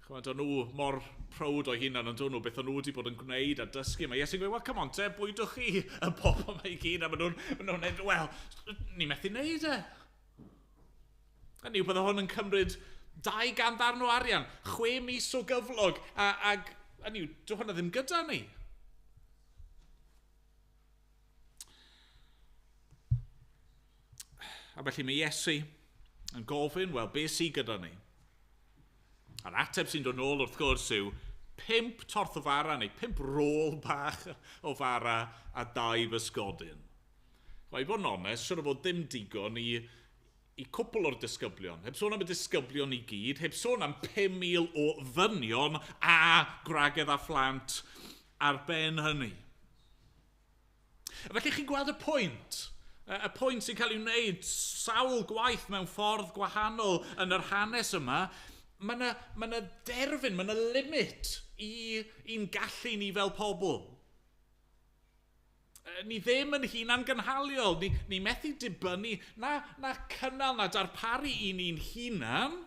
Chymod, o'n nhw mor proud o'i hunan yn dod nhw, beth o'n nhw wedi bod yn gwneud a dysgu. Mae Iesu'n gweud, well, come on te, bwydwch chi y bobl yma i gyd. A maen nhw'n edrych, wel, ni methu wneud e. Hynny yw, bydde hwn yn cymryd 200 ddarn o arian, 6 mis o gyflog, ag, hynny yw, dyw hwnna ddim gyda ni. A felly mae Iesu yn gofyn, wel, be sydd gyda ni? A'r ateb sy'n dod nôl wrth gwrs yw 5 torth o fara neu 5 rôl bach o fara a 2 bysgodyn. Wel, i fod yn onest, siŵr o fod ddim digon i cwpl o'r disgyblion. Heb sôn am y disgyblion i gyd, heb sôn am 5,000 o ddynion a gwragedd a phlant ar ben hynny. A felly chi'n gweld y pwynt. Y pwynt sy'n cael ei wneud sawl gwaith mewn ffordd gwahanol yn yr hanes yma, mae yna derfyn, mae yna limit i'n gallu ni fel pobl. Ni ddim yn hunan gynhaliol, ni methu dibynnu na cynnal na darparu i ni'n hunan.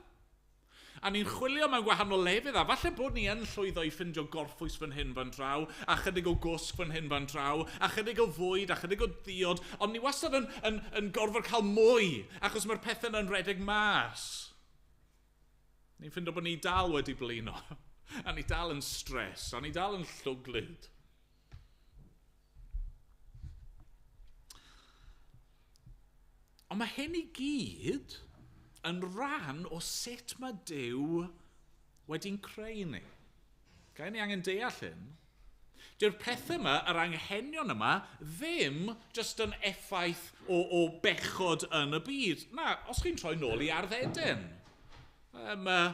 A ni'n chwilio mewn gwahanol lefydd, a falle bod ni yn llwyddo i ffindio gorffwys fan hyn fan draw, a chydig o gwsg fan hyn fan draw, a chydig o fwyd, a chydig o ddiod, ond ni wastad yn gorfod cael mwy, achos mae'r pethau yna'n rhedeg mas. Ni'n ffindo bod ni dal wedi blino, a ni dal yn stres, a ni dal yn llwglyd. Ond mae hyn i gyd yn rhan o sut mae Duw wedi'n creu ni. Gael ni angen deall hyn. Dyw'r pethau yma, yr anghenion yma, ddim jyst yn effaith o bechod yn y byd. Na, os chi'n troi nôl i Ardd Eden, mae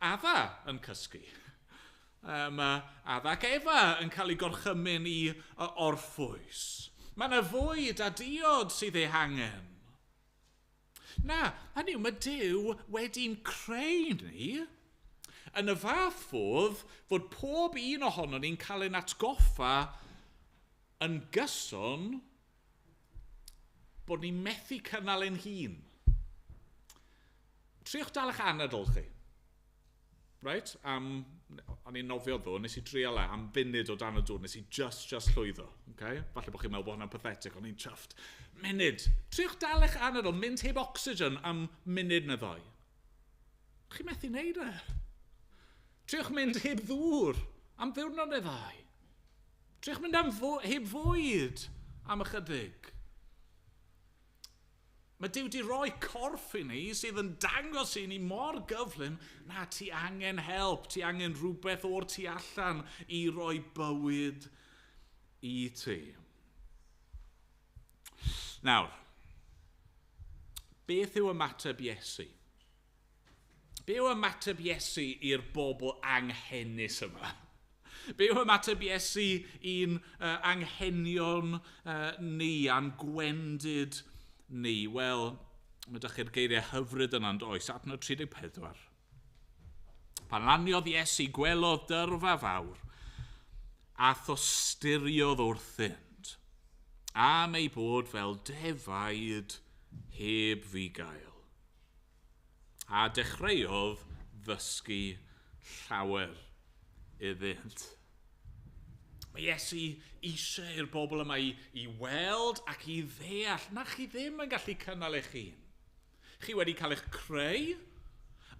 Adda yn cysgu. Mae Adda ac Efa yn cael ei gorchymyn i orffwys. Mae yna fwyd a diod sydd ei hangen. Na, hynny yw, mae Duw wedi'n creu ni yn y fath fodd fod pob un ohonon ni'n cael ein atgoffa yn gyson bod ni'n methu cynnal ein hun. Triwch dal eich anadl chi. Right? O'n i'n nofio ddo, nes i drial e am funud o dan y dŵr, nes i just llwyddo. Okay? Falle bod chi'n meddwl bod hwnna'n pathetic, o'n i'n chuffed. Munud. Triwch dal eich anadl, mynd heb oxygen am munud neu ddoi. Chi'n methu wneud e. Triwch mynd heb ddŵr am ddiwrnod neu ddau. Triwch mynd heb fwyd am ychydig. Mae Duw wedi rhoi corff i ni sydd yn dangos i ni mor gyflym na ti angen help, ti angen rhywbeth o'r tu allan i roi bywyd i ti. Nawr, beth yw ymateb Iesu? Be yw ymateb Iesu i'r bobl anghenus yma? Be yw ymateb Iesu i'n anghenion ni, a'n gwendid ni? Wel, mae dych chi'r geiriau hyfryd yna'n does, adnod 34. Pan laniodd Iesu, gwelodd dyrfa fawr, a thosturiodd wrthynt, am ei bod fel defaid heb fugail. A dechreuodd ddysgu llawer iddynt. Mae Iesu eisiau i'r bobl yma i weld ac i ddeall na chi ddim yn gallu cynnal eich hun. Chi wedi cael eich creu,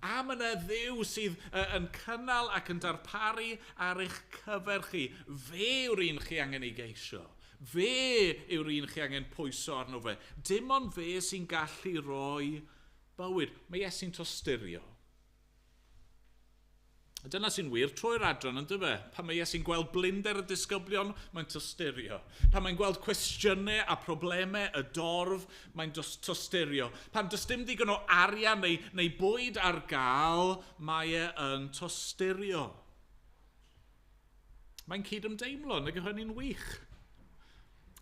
a mae yna Dduw sydd yn cynnal ac yn darparu ar eich cyfer chi. Fe yw'r un chi angen ei geisio. Fe yw'r un chi angen pwyso arno fe. Dim ond fe sy'n gallu rhoi bywyd. Mae Iesu'n tosturio. A dyna sy'n wir trwy'r adran, yn dyfe? Pan mae Iesu'n gweld blinder y disgyblion, mae'n tosturio. Pan mae'n gweld cwestiynau a problemau y dorf, mae'n tosturio. Pan does dim digon o arian neu bwyd ar gael, mae e yn tosturio. Mae'n cydymdeimlo, nag yw hynny'n wych?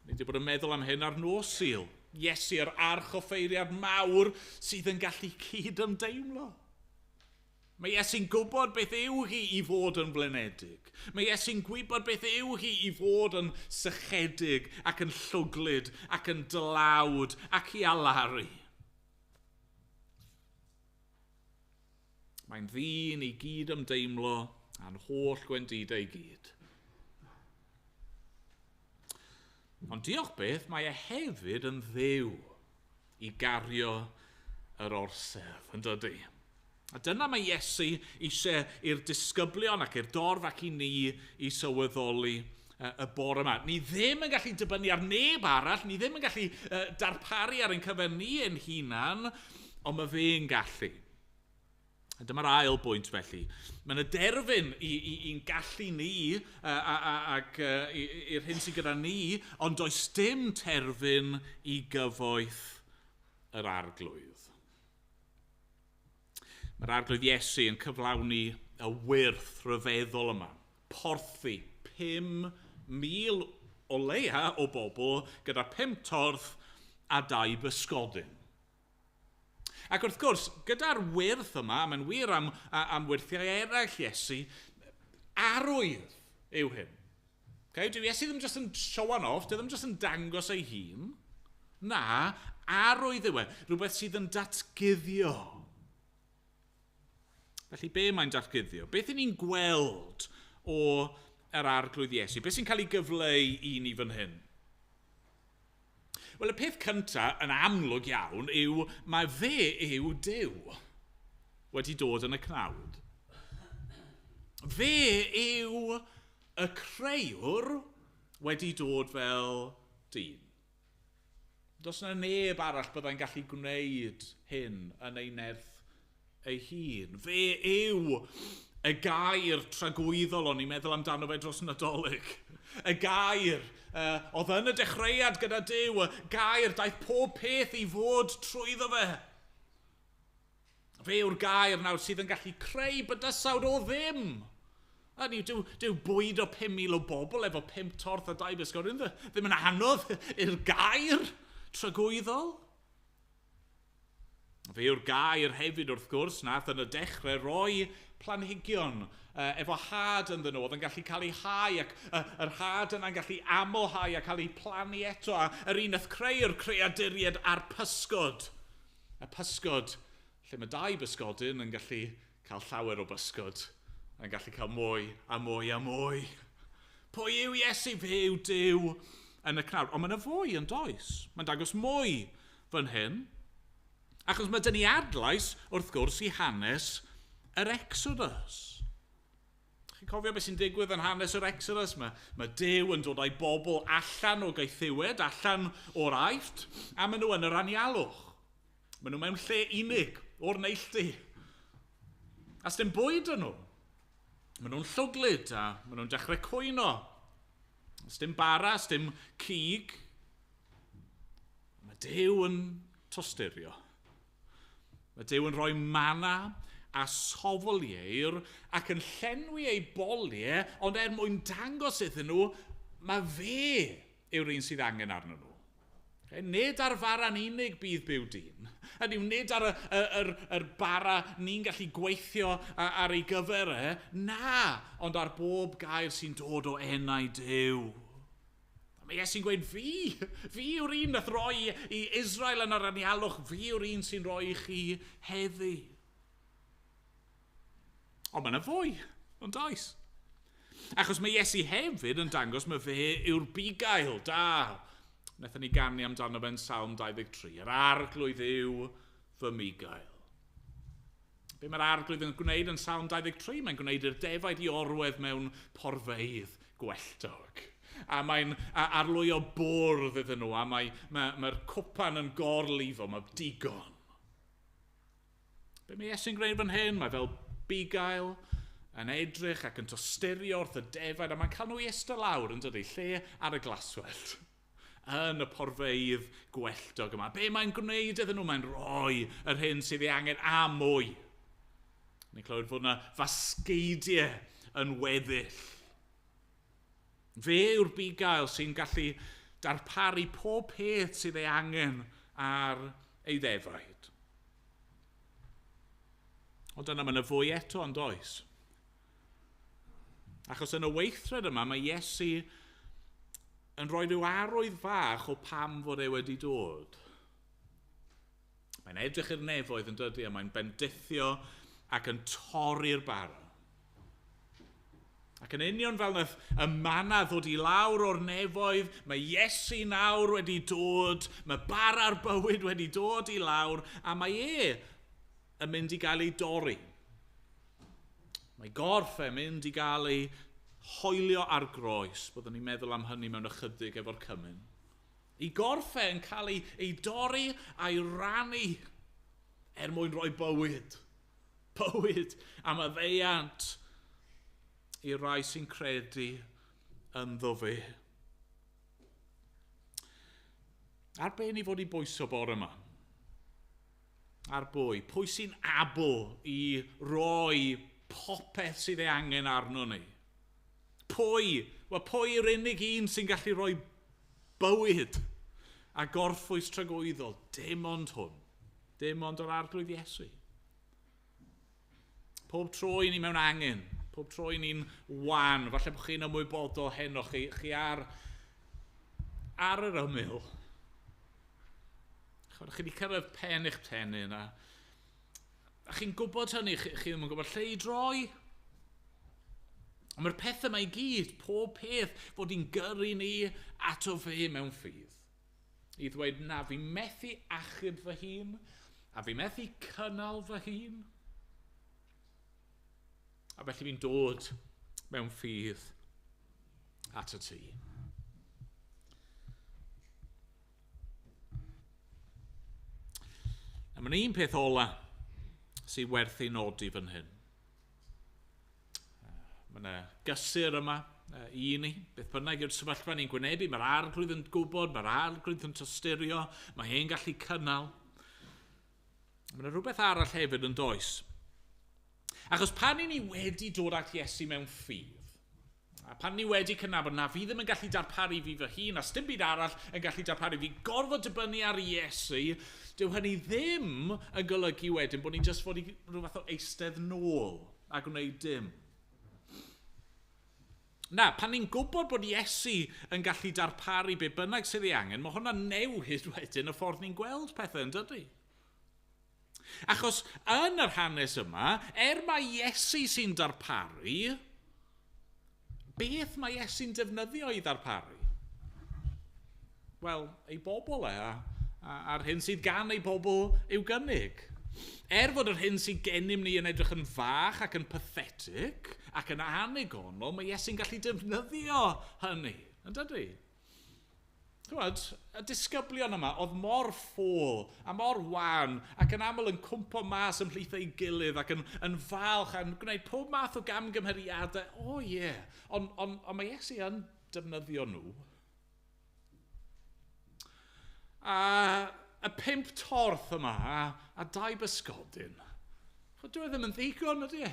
Ni wedi bod yn meddwl am hyn ar nos Sul. Iesu, yr archoffeiriad mawr sydd yn gallu cydymdeimlo. Mae Iesu'n gwybod beth yw hi i fod yn blinedig. Mae Iesu'n gwybod beth yw hi i fod yn sychedig ac yn llwglyd ac yn dlawd ac i alaru. Mae'n ddyn i gyd ymdeimlo a'n holl gwendidau i gyd. Ond diolch beth, mae e hefyd yn Dduw i gario yr orsedd, yn dydy? A dyna mae Iesu eisiau i'r disgyblion ac i'r dorf ac i ni i sylweddoli y bore yma. Ni ddim yn gallu dibynnu ar neb arall, ni ddim yn gallu darparu ar ein cyfer ni ein hunan, ond mae fe'n gallu. A dyma'r ail bwynt felly. Mae yna derfyn i'n gallu ni ac i'r hyn sydd gyda ni, ond does dim terfyn i gyfoeth yr Arglwydd. Mae'r Arglwydd Iesu yn cyflawni y wyrth rhyfeddol yma. Porthi 5,000 o leia o bobl gyda 5 torth a 2 bysgodyn. Ac wrth gwrs, gyda'r wyrth yma, mae'n wir am wyrthiau eraill Iesu, arwydd yw hyn. Okay? Dyw Iesu ddim jyst yn showan off, dyw ddim jyst yn dangos ei hun. Na, arwydd yw e, rhywbeth sydd yn datguddio. Felly, be mae'n datguddio? Beth y'n ni'n gweld o yr Arglwydd Iesu? Beth sy'n cael ei gyfleu i ni fan hyn? Wel, y peth cyntaf yn amlwg iawn yw mae fe yw Duw wedi dod yn y cnawd. Fe yw y creuwr wedi dod fel dyn. Does yna neb arall byddai'n gallu gwneud hyn yn ei nerth ei hun. Fe yw y gair tragwyddol o'n i'n meddwl amdano fe dros Nadolig. Y gair oedd yn y dechreuad gyda Duw, y gair daeth pob peth i fod trwyddo fe. Fe yw'r gair nawr sydd yn gallu creu bydysawd o ddim. A ni, dyw bwyd o 5,000 o bobl efo 5 torth a 2 bysgodyn ddim yn anodd i'r gair tragwyddol. Fe yw'r gair hefyd wrth gwrs nath yn y dechrau roi planhigion efo had ynddyn nhw, oedd yn gallu cael eu hau ac yr had yna'n gallu amlhau a cael eu plannu eto, a yr un nath creu'r creaduriaid a'r pysgod. Y pysgod, lle mae 2 bysgodyn yn gallu cael llawer o bysgod, yn gallu cael mwy a mwy a mwy. Pwy yw Iesu? Fe yw Duw yn y cnawd. Ond mae yna fwy yn does. Mae'n dangos mwy fan hyn. Achos mae dyn ni adlais, wrth gwrs, i hanes yr Exodus. Chi'n cofio beth sy'n digwydd yn hanes yr Exodus? Mae Duw yn dod â'i bobl allan o gaethiwed, allan o'r Aifft, a maen nhw yn yr anialwch. Maen nhw mewn lle unig, o'r neilltu. A sdim bwyd yn nhw. Maen nhw'n llwglyd a maen nhw'n dechrau cwyno. Sdim bara, sdim cig. Mae Duw yn tosturio. Mae Duw yn rhoi mana a soflieir ac yn llenwi ei boliau, ond er mwyn dangos iddyn nhw, mae fe yw'r un sydd angen arnyn nhw. Okay? Nid ar fara'n unig bydd byw dyn. Hynny yw, nid ar yr bara ni'n gallu gweithio ar ei gyfer e, na, ond ar bob gair sy'n dod o enau Duw. A mae Iesu'n gweud, fi yw'r un nath roi i Israel yn yr anialwch, fi yw'r un sy'n rhoi i chi heddi. Ond mae yna fwy, ond oes. Achos mae Iesu hefyd yn dangos mae fe yw'r bugail, da. Wnaethon ni ganu amdano fe'n Salm 23, yr arglwydd yw fy mugail. Be mae'r arglwydd yn gwneud yn Salm 23? Mae'n gwneud i'r defaid i orwedd mewn porfeydd gwelltog. A mae'n arlwyo bwrdd iddyn nhw, a mae'r cwpan yn gorlifo, mae digon. Be mae Iesu'n gwneud fan hyn? Mae fel bugail yn edrych ac yn tosturio wrth y defaid, a mae'n cael nhw i eistedd lawr yn dydi, lle ar y glaswellt, yn y porfeydd gwelltog yma. Be mae'n gwneud iddyn nhw? Mae'n rhoi yr hyn sydd ei angen a mwy. Ni'n clywed fod yna fasgeidiau yn weddill. Fe yw'r bugail sy'n gallu darparu pob peth sydd ei angen ar ei ddefaid. Ond yna mae yna fwy eto, ond oes. Achos yn y weithred yma, mae Iesu yn rhoi rhyw arwydd fach o pam fod e wedi dod. Mae'n edrych i'r nefoedd yn dydi, a mae'n bendithio ac yn torri'r bara. Ac yn union fel nath y manna ddod i lawr o'r nefoedd, mae Iesu nawr wedi dod, mae bara'r bywyd wedi dod i lawr, a mae e yn mynd i gael ei dorri. Mae gorff e'n mynd i gael ei hoelio ar groes. Byddwn ni'n meddwl am hynny mewn ychydig efo'r cymun. Ei gorff e yn cael ei dorri a'i rannu er mwyn rhoi bywyd. Bywyd am y ddeiant i rai sy'n credu ynddo fe. Ar be ni fod i bwyso bore yma? Ar bwy? Pwy sy'n abl i roi popeth sydd ei angen arno ni? Pwy? Wel, pwy yw'r unig un sy'n gallu rhoi bywyd a gorffwys tragwyddol? Dim ond hwn. Dim ond o'r arglwydd Iesu. Pob tro i ni mewn angen, pob tro i ni'n wan, falle bod chi'n ymwybodol heno, chi ar yr ymyl. Chi wedi cyrraedd pen eich tennyn a chi'n gwybod hynny, chi ddim yn gwybod lle i droi. Ond mae'r pethau yma i gyd, pob peth, fod i'n gyrru ni ato fe mewn ffydd. I ddweud, na, fi methu achub fy hun, a fi methu cynnal fy hun. A felly fi'n dod mewn ffydd at y tŷ. A mae'n un peth ola sydd werth ei nodi fan hyn. Mae yna gysur yma i ni. Beth bynnag yw'r sefyllfa ni'n gwynebu, mae'r arglwydd yn gwybod, mae'r arglwydd yn tosturio, mae e'n gallu cynnal. Mae yna rhywbeth arall hefyd yn does. Achos pan i ni wedi dod at Iesu mewn ffydd, a pan ni wedi cydnabod na fi ddim yn gallu darparu fi fy hun, a sdim byd arall yn gallu darparu fi, gorfod dibynnu ar Iesu, dyw hynny ddim yn golygu wedyn bod ni'n jyst fod i rhyw fath o eistedd nôl a gwneud dim. Na, pan ni'n gwybod bod Iesu yn gallu darparu be bynnag sydd ei angen, mae hwnna'n newid wedyn y ffordd ni'n gweld pethau, yn dydy? Achos yn yr hanes yma, mae Iesu sy'n darparu, beth mae Iesu'n defnyddio i ddarparu? Wel, ei bobl e, a'r hyn sydd gan ei bobl i'w gynnig. Er fod yr hyn sydd gennym ni yn edrych yn fach ac yn pathetic ac yn annigonol, mae Iesu'n gallu defnyddio hynny, yn dydy? Chymod, y disgyblion yma oedd mor ffôl a mor wan ac yn aml yn cwmpo mas ymhlith ei gilydd ac yn falch a'n gwneud pob math o gamgymeriadau. O ie, yeah. Ond mae Iesu yn defnyddio nhw. A y 5 torth yma a 2 bysgodyn. Dyw e ddim yn ddigon, ydy e?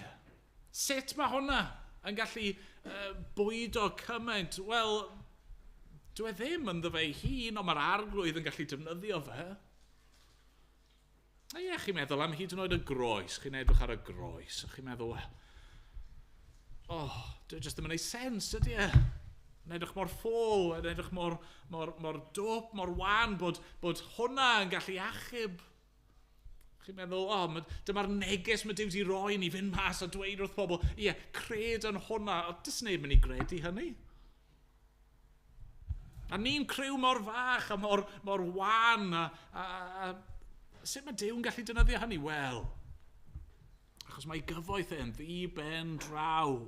Sut mae hwnna yn gallu bwydo cymaint? Wel, dyw e ddim ynddo fe ei hun, ond mae'r arglwydd yn gallu defnyddio fe. A ie, chi'n meddwl am hyd yn oed y groes. Chi'n edrych ar y groes, a chi'n meddwl, oh, dyw e jyst ddim yn gwneud sens, ydy e? Yn edrych mor ffôl, yn edrych mor dwp, mor wan, bod hwnna yn gallu achub. Chi'n meddwl, oh, dyma'r neges mae Duw wedi roi ni fynd mas a dweud wrth pobl, ie, cred yn hwnna. O, does neb mynd i gredu hynny. A ni'n criw mor fach a mor wan. A sut mae Duw'n gallu defnyddio hynny? Wel, achos mae gyfoeth e'n ddi-ben draw.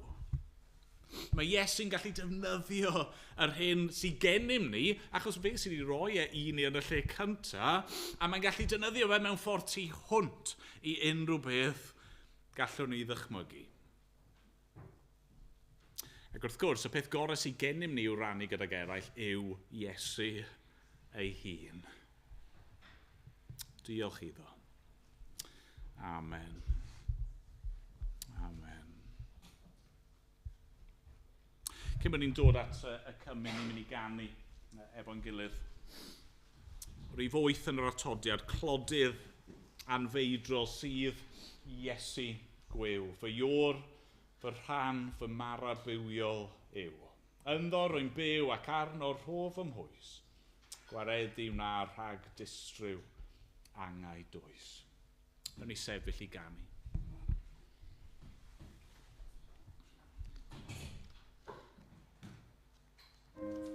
Mae Iesu'n gallu defnyddio yr hyn sydd gennym ni, achos fe sydd wedi rhoi e i ni yn y lle cyntaf, a mae'n gallu defnyddio fe mewn ffordd tu hwnt i unrhyw beth gallwn ni ddychmygu. Ac wrth gwrs, y peth gorau sydd gennym ni i'w rannu gydag eraill yw Iesu ei hun. Diolch iddo. Amen. Amen. Cyn bod ni'n dod at y cymun, ni'n mynd i ganu efo'n gilydd. Rhif 8 yn yr atodiad, clodydd anfeidrol sydd Iesu gwiw. Fy ior, fy rhan, fy mara bywiol yw. Ynddo rwy'n byw ac arno rhof ym mhwys. Gwareddu wna rhag distryw angau dwys. Nawn ni sefyll i ganu. O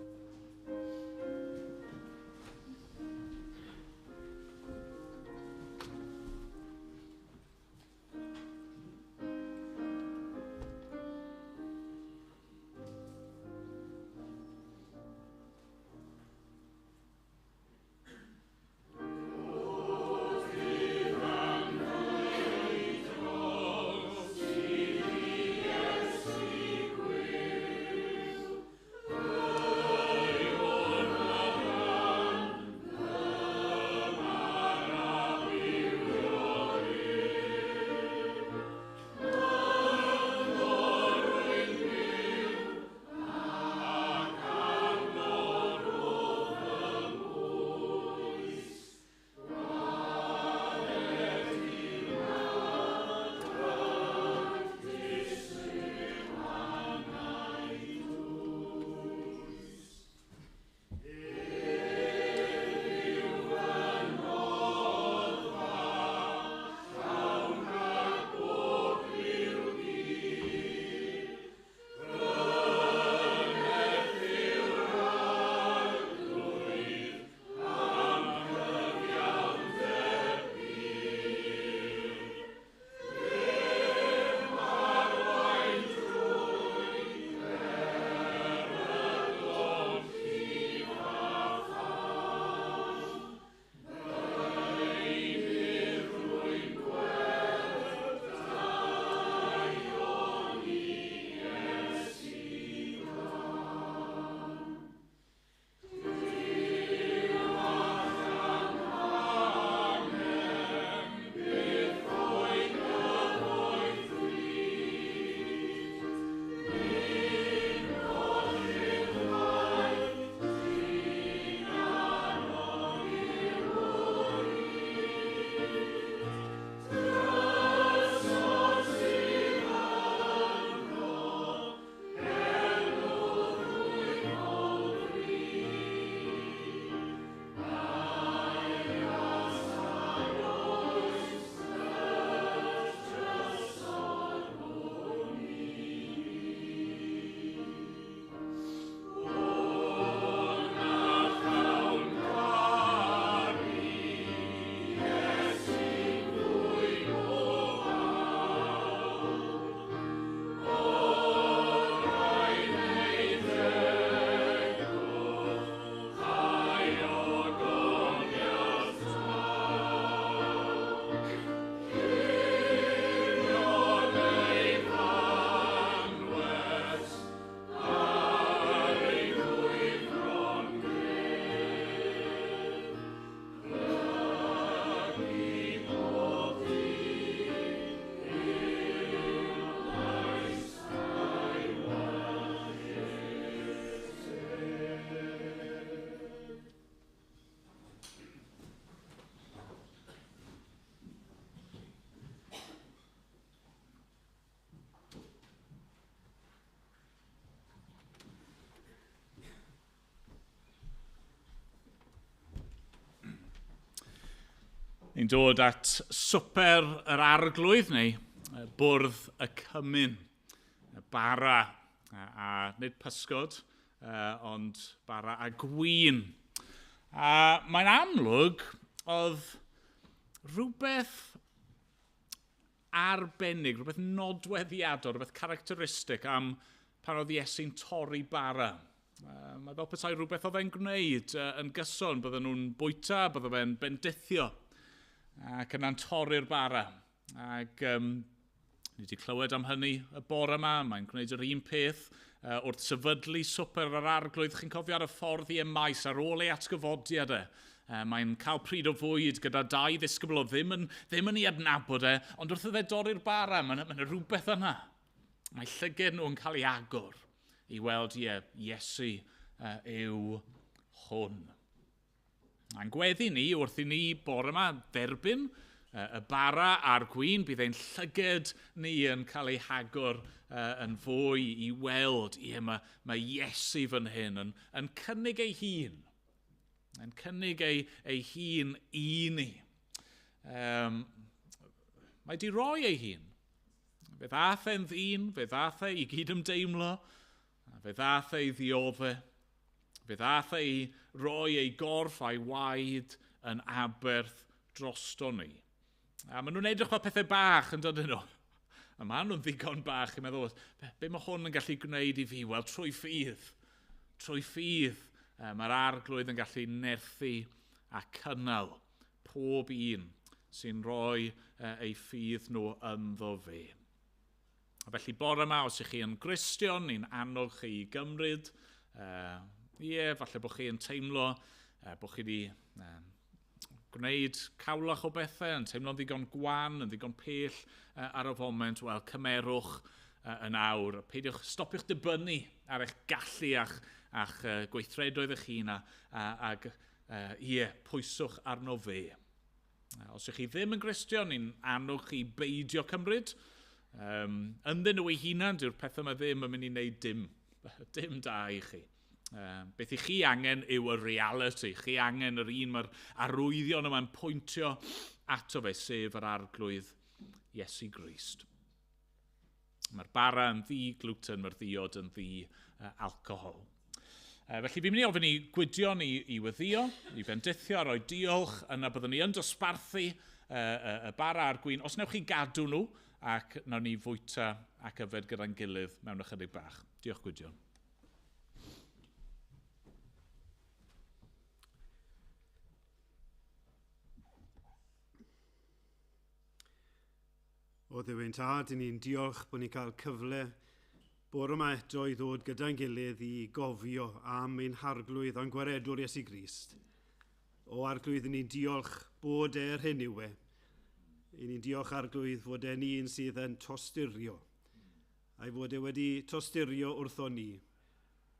ti Ni'n dod at swper yr arglwydd, neu bwrdd y cymun, y bara, a nid pysgod, ond bara a gwin. A mae'n amlwg oedd rhywbeth arbennig, rhywbeth nodweddiadol, rhywbeth characteristic am pan oedd Iesu'n torri bara. Mae fel petai rhywbeth oedd e'n gwneud yn gyson, bydden nhw'n bwyta, bydden fe'n bendithio, ac yna'n torri'r bara. Ac ni wedi clywed am hynny y bore yma, mae'n gwneud yr un peth wrth sefydlu swper yr arglwydd. Chi'n cofio ar y ffordd i Emaus ar ôl ei atgyfodiad e. Mae'n cael pryd o fwyd gyda dau ddisgybl o ddim yn, ddim yn ei adnabod e, ond wrth iddo dorri'r bara, mae yna rhywbeth yna. Mae llyged nhw yn cael ei agor i weld, ie, Iesu yw hwn. A'n gweddi ni wrth i ni bore yma dderbyn y bara a'r gwin, bydd ein llyged ni yn cael ei hagor yn fwy i weld, ie, mae, mae Iesu fan hyn yn, yn cynnig ei hun. Yn cynnig ei, ei hun i ni. Um, mae di roi ei hun. Fe ddath e'n ddyn, fe ddath e i gyd ymdeimlo, fe ddath e i ddiodde, fe ddath e i roi ei gorff a'i waed yn aberth drosto ni. A maen nhw'n edrych fel pethau bach yn dod nhw. A maen nhw'n ddigon bach i meddwl, be, be mae hwn yn gallu gwneud i fi? Wel, trwy ffydd. Trwy ffydd, mae'r arglwydd yn gallu nerthu a cynnal pob un sy'n rhoi ei ffydd nhw ynddo fe. A felly bore yma, os ych chi yn Gristion, ni'n annog chi i gymryd. Ie, yeah, falle bod chi yn teimlo bod chi wedi gwneud cawlach o bethau, yn teimlo'n ddigon gwan, yn ddigon pell ar y foment, wel, cymerwch yn awr. Peidiwch, stopiwch dibynnu ar eich gallu a'ch, a'ch gweithredoedd eich hun a, a, ag, ie, pwyswch arno fe. Os ych chi ddim yn Gristion, ni'n annog chi beidio cymryd. Um, ynddyn nhw eu hunan, dyw'r pethau yma ddim yn mynd i wneud dim, dim da i chi. Um, beth i chi angen yw y reality. Chi angen yr un mae'r arwyddion yma'n pwyntio ato fe, sef yr arglwydd Iesu Grist. Mae'r bara yn ddi gluten, mae'r ddiod yn ddi alcohol. Felly fi'n mynd i ofyn i Gwydion i, i weddio, i fendithio a roi diolch, yna byddwn ni yn dosbarthu y, y bara a'r gwin. Os newch chi gadw nhw, ac nawn ni fwyta ac yfed gyda'n gilydd mewn ychydig bach. Diolch Gwydion. O Dduw ein tad, i ni'n diolch bod ni'n cael cyfle bore yma eto i ddod gyda'n gilydd i gofio am ein harglwydd a'n gwaredwr Iesu Grist. O arglwydd, i ni'n diolch bod e'r hyn yw e. I ni'n diolch arglwydd fod e'n un sydd yn tosturio. A'i fod e wedi tosturio wrtho ni.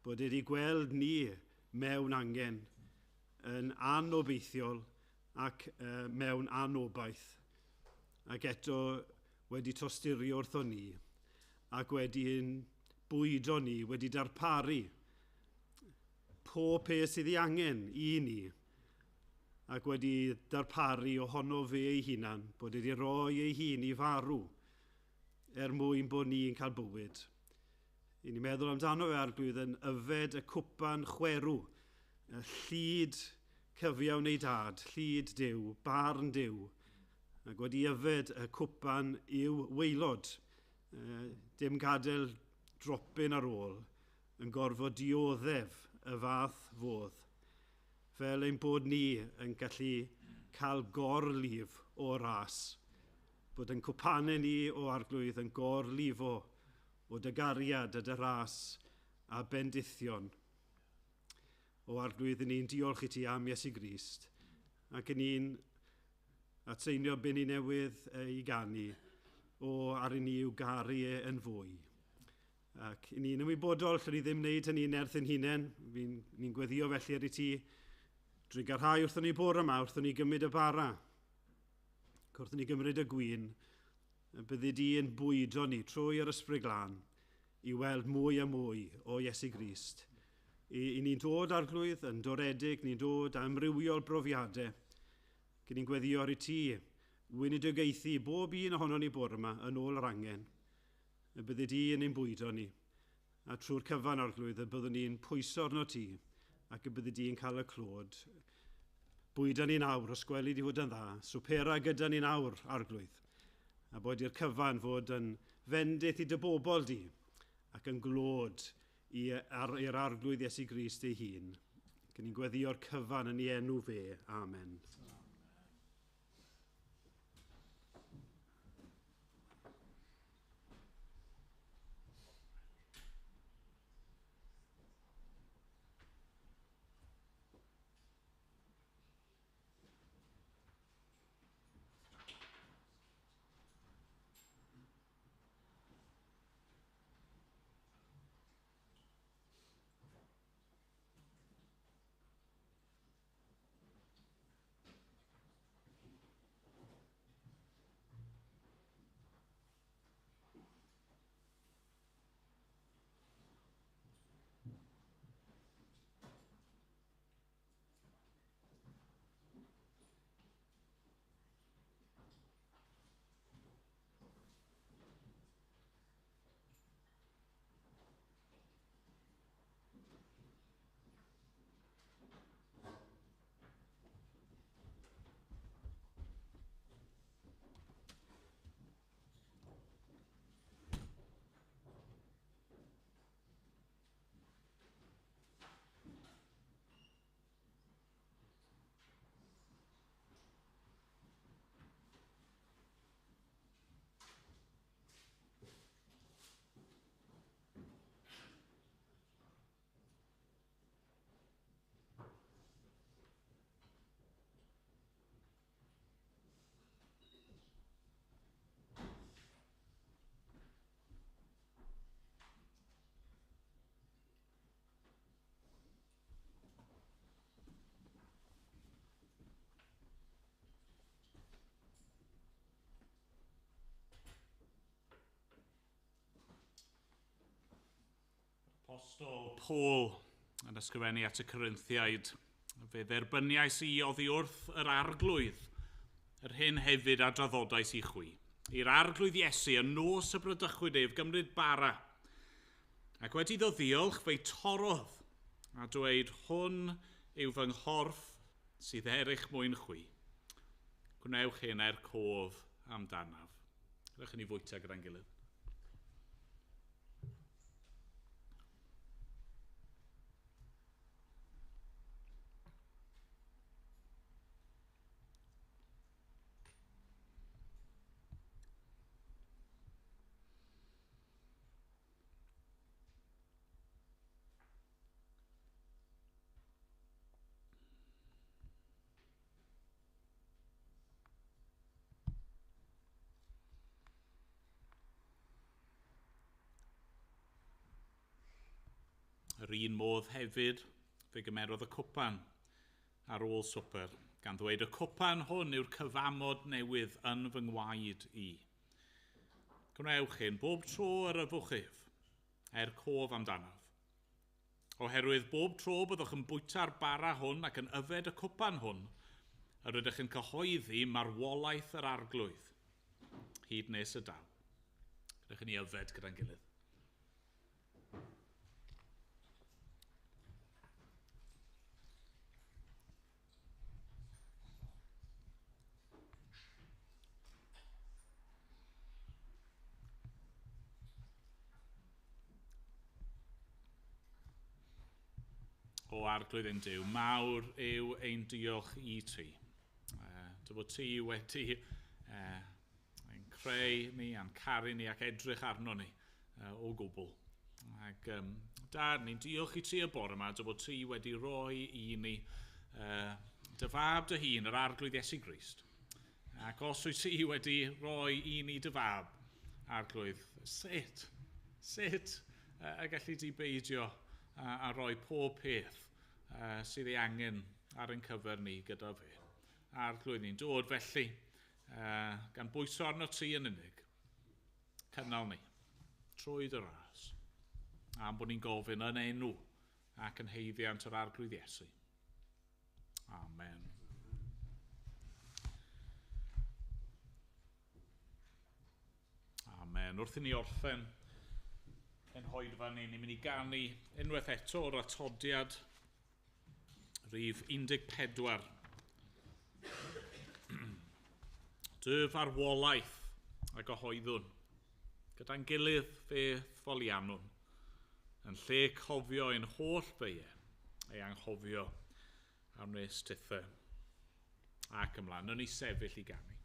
Bod e wedi gweld ni mewn angen, yn anobeithiol ac uh, mewn anobaith. Ac eto wedi tosturio wrtho ni ac wedi'n bwydo ni, wedi darparu pob peth sydd ei angen i ni ac wedi darparu ohono fe ei hunan, bod wedi rhoi ei hun i farw er mwyn bod ni'n cael bywyd. I ni'n meddwl amdano fe arglwydd yn yfed y cwpan chwerw, y llid cyfiawn ei dad, llid Duw, barn Duw, ac wedi yfed y cwpan i'w waelod, dim gadael dropyn ar ôl, yn gorfod dioddef y fath fodd, fel ein bod ni yn gallu cael gorlif o ras, bod yn cwpanau ni o arglwydd yn gorlifo o dy gariad a dy ras a bendithion. O arglwydd, ni'n diolch i ti am Iesu Grist, ac yn ni'n atseinio be ni newydd ei ganu, o ar i ni i'w garu e yn fwy. Ac i ni'n ymwybodol, lle ni ddim wneud hynny nerth ein hunain, ni'n gweddio felly ar i ti drugarhau wrthon ni bore yma, wrthon ni gymryd y bara, ac wrthon ni gymryd y gwin, y byddi di yn bwydo ni trwy yr ysbryd glân i weld mwy a mwy o Iesu Grist. I, i ni'n dod arglwydd yn doredig, ni'n dod â amrywiol brofiadau. Gyn ni'n gweddio ar i ti, weinidogaethu bob un ohono ni bore yma yn ôl yr angen. Y byddi di yn ein bwydo ni, a trwy'r cyfan arglwydd y byddwn ni'n pwyso arno ti, ac y byddi di'n cael y clod. Bwyda ni'n awr, os gweli di fod yn dda, swpera gyda ni'n awr, arglwydd, a bod i'r cyfan fod yn fendith i dy bobl di, ac yn glod i'r arglwydd Iesu Grist ei hun. Gyn ni'n gweddio'r cyfan yn ei enw fe. Amen. Apostol Paul yn ysgrifennu at y Corinthiaid. Fe dderbyniais i oddi wrth yr arglwydd, yr hyn hefyd a draddodais i chwi. I'r arglwydd Iesu, y nos y brydychwyd ef gymryd bara. Ac wedi iddo ddiolch, fe'i torrodd a dweud, hwn yw fy nghorff sydd er eich mwyn chwi. Gwnewch hyn er cof amdanaf. Rydych ni fwyta gyda'n gilydd. Yr un modd hefyd, fe gymerodd y cwpan ar ôl swper, gan ddweud y cwpan hwn yw'r cyfamod newydd yn fy ngwaed i. Gwnewch hyn bob tro yr yfwch ef, er cof amdanaf. Oherwydd bob tro byddwch yn bwyta'r bara hwn ac yn yfed y cwpan hwn, yr ydych yn cyhoeddi marwolaeth yr arglwydd, hyd nes y daw. Rydych yn ei yfed gyda'n gilydd. O arglwydd ein Duw, mawr yw ein diolch i ti. Dy fod ti wedi ein creu ni, a'n caru ni ac edrych arno ni o gwbl. Ac Dad, ni'n diolch i ti y bore yma, dy fod ti wedi rhoi i ni dy fab dy hun, yr arglwydd Iesu Grist. Ac os wyt ti wedi rhoi i ni dy fab, arglwydd, sut y gallu di beidio a rhoi pob peth sydd ei angen ar ein cyfer ni gyda fe. Arglwydd, ni'n dod felly, gan bwyso arno ti yn unig, cynnal ni, trwy dy ras, am bod ni'n gofyn yn enw ac yn haeddiant yr arglwydd Iesu. Amen. Amen. Wrth i ni orffen ein hoedfa ni, ni'n mynd i ganu unwaith eto o'r atodiad rhif 14. Dy farwolaeth a gyhoeddwn, gyda'n gilydd fe foliannwn, yn lle cofio ein holl feiau, ei anghofio am nes tithau. Ac ymlaen, yn ei sefyll i ganu.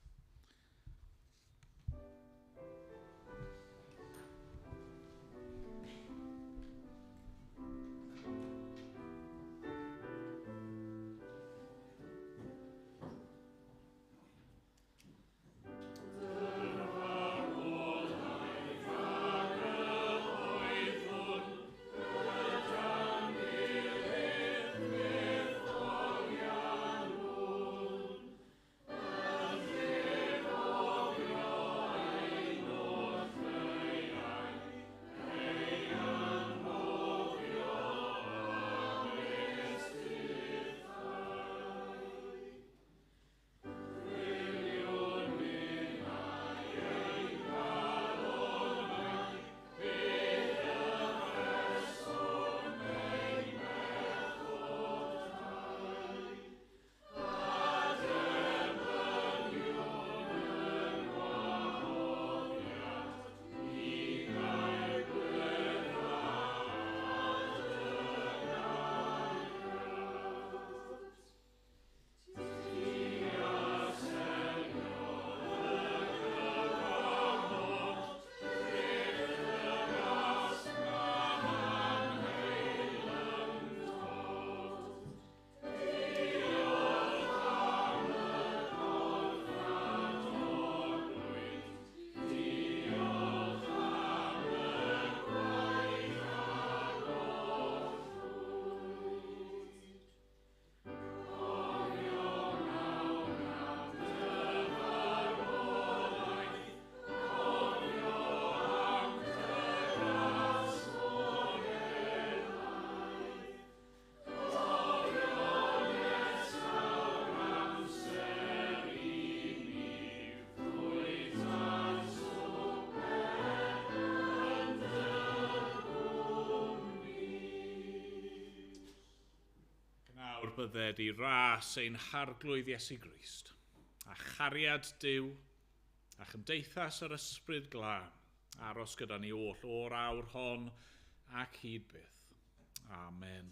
Bydded i ras ein harglwydd Iesu Grist, a chariad Duw, a chymdeithas yr ysbryd glân, aros gyda ni oll o'r awr hon ac hyd byth. Amen.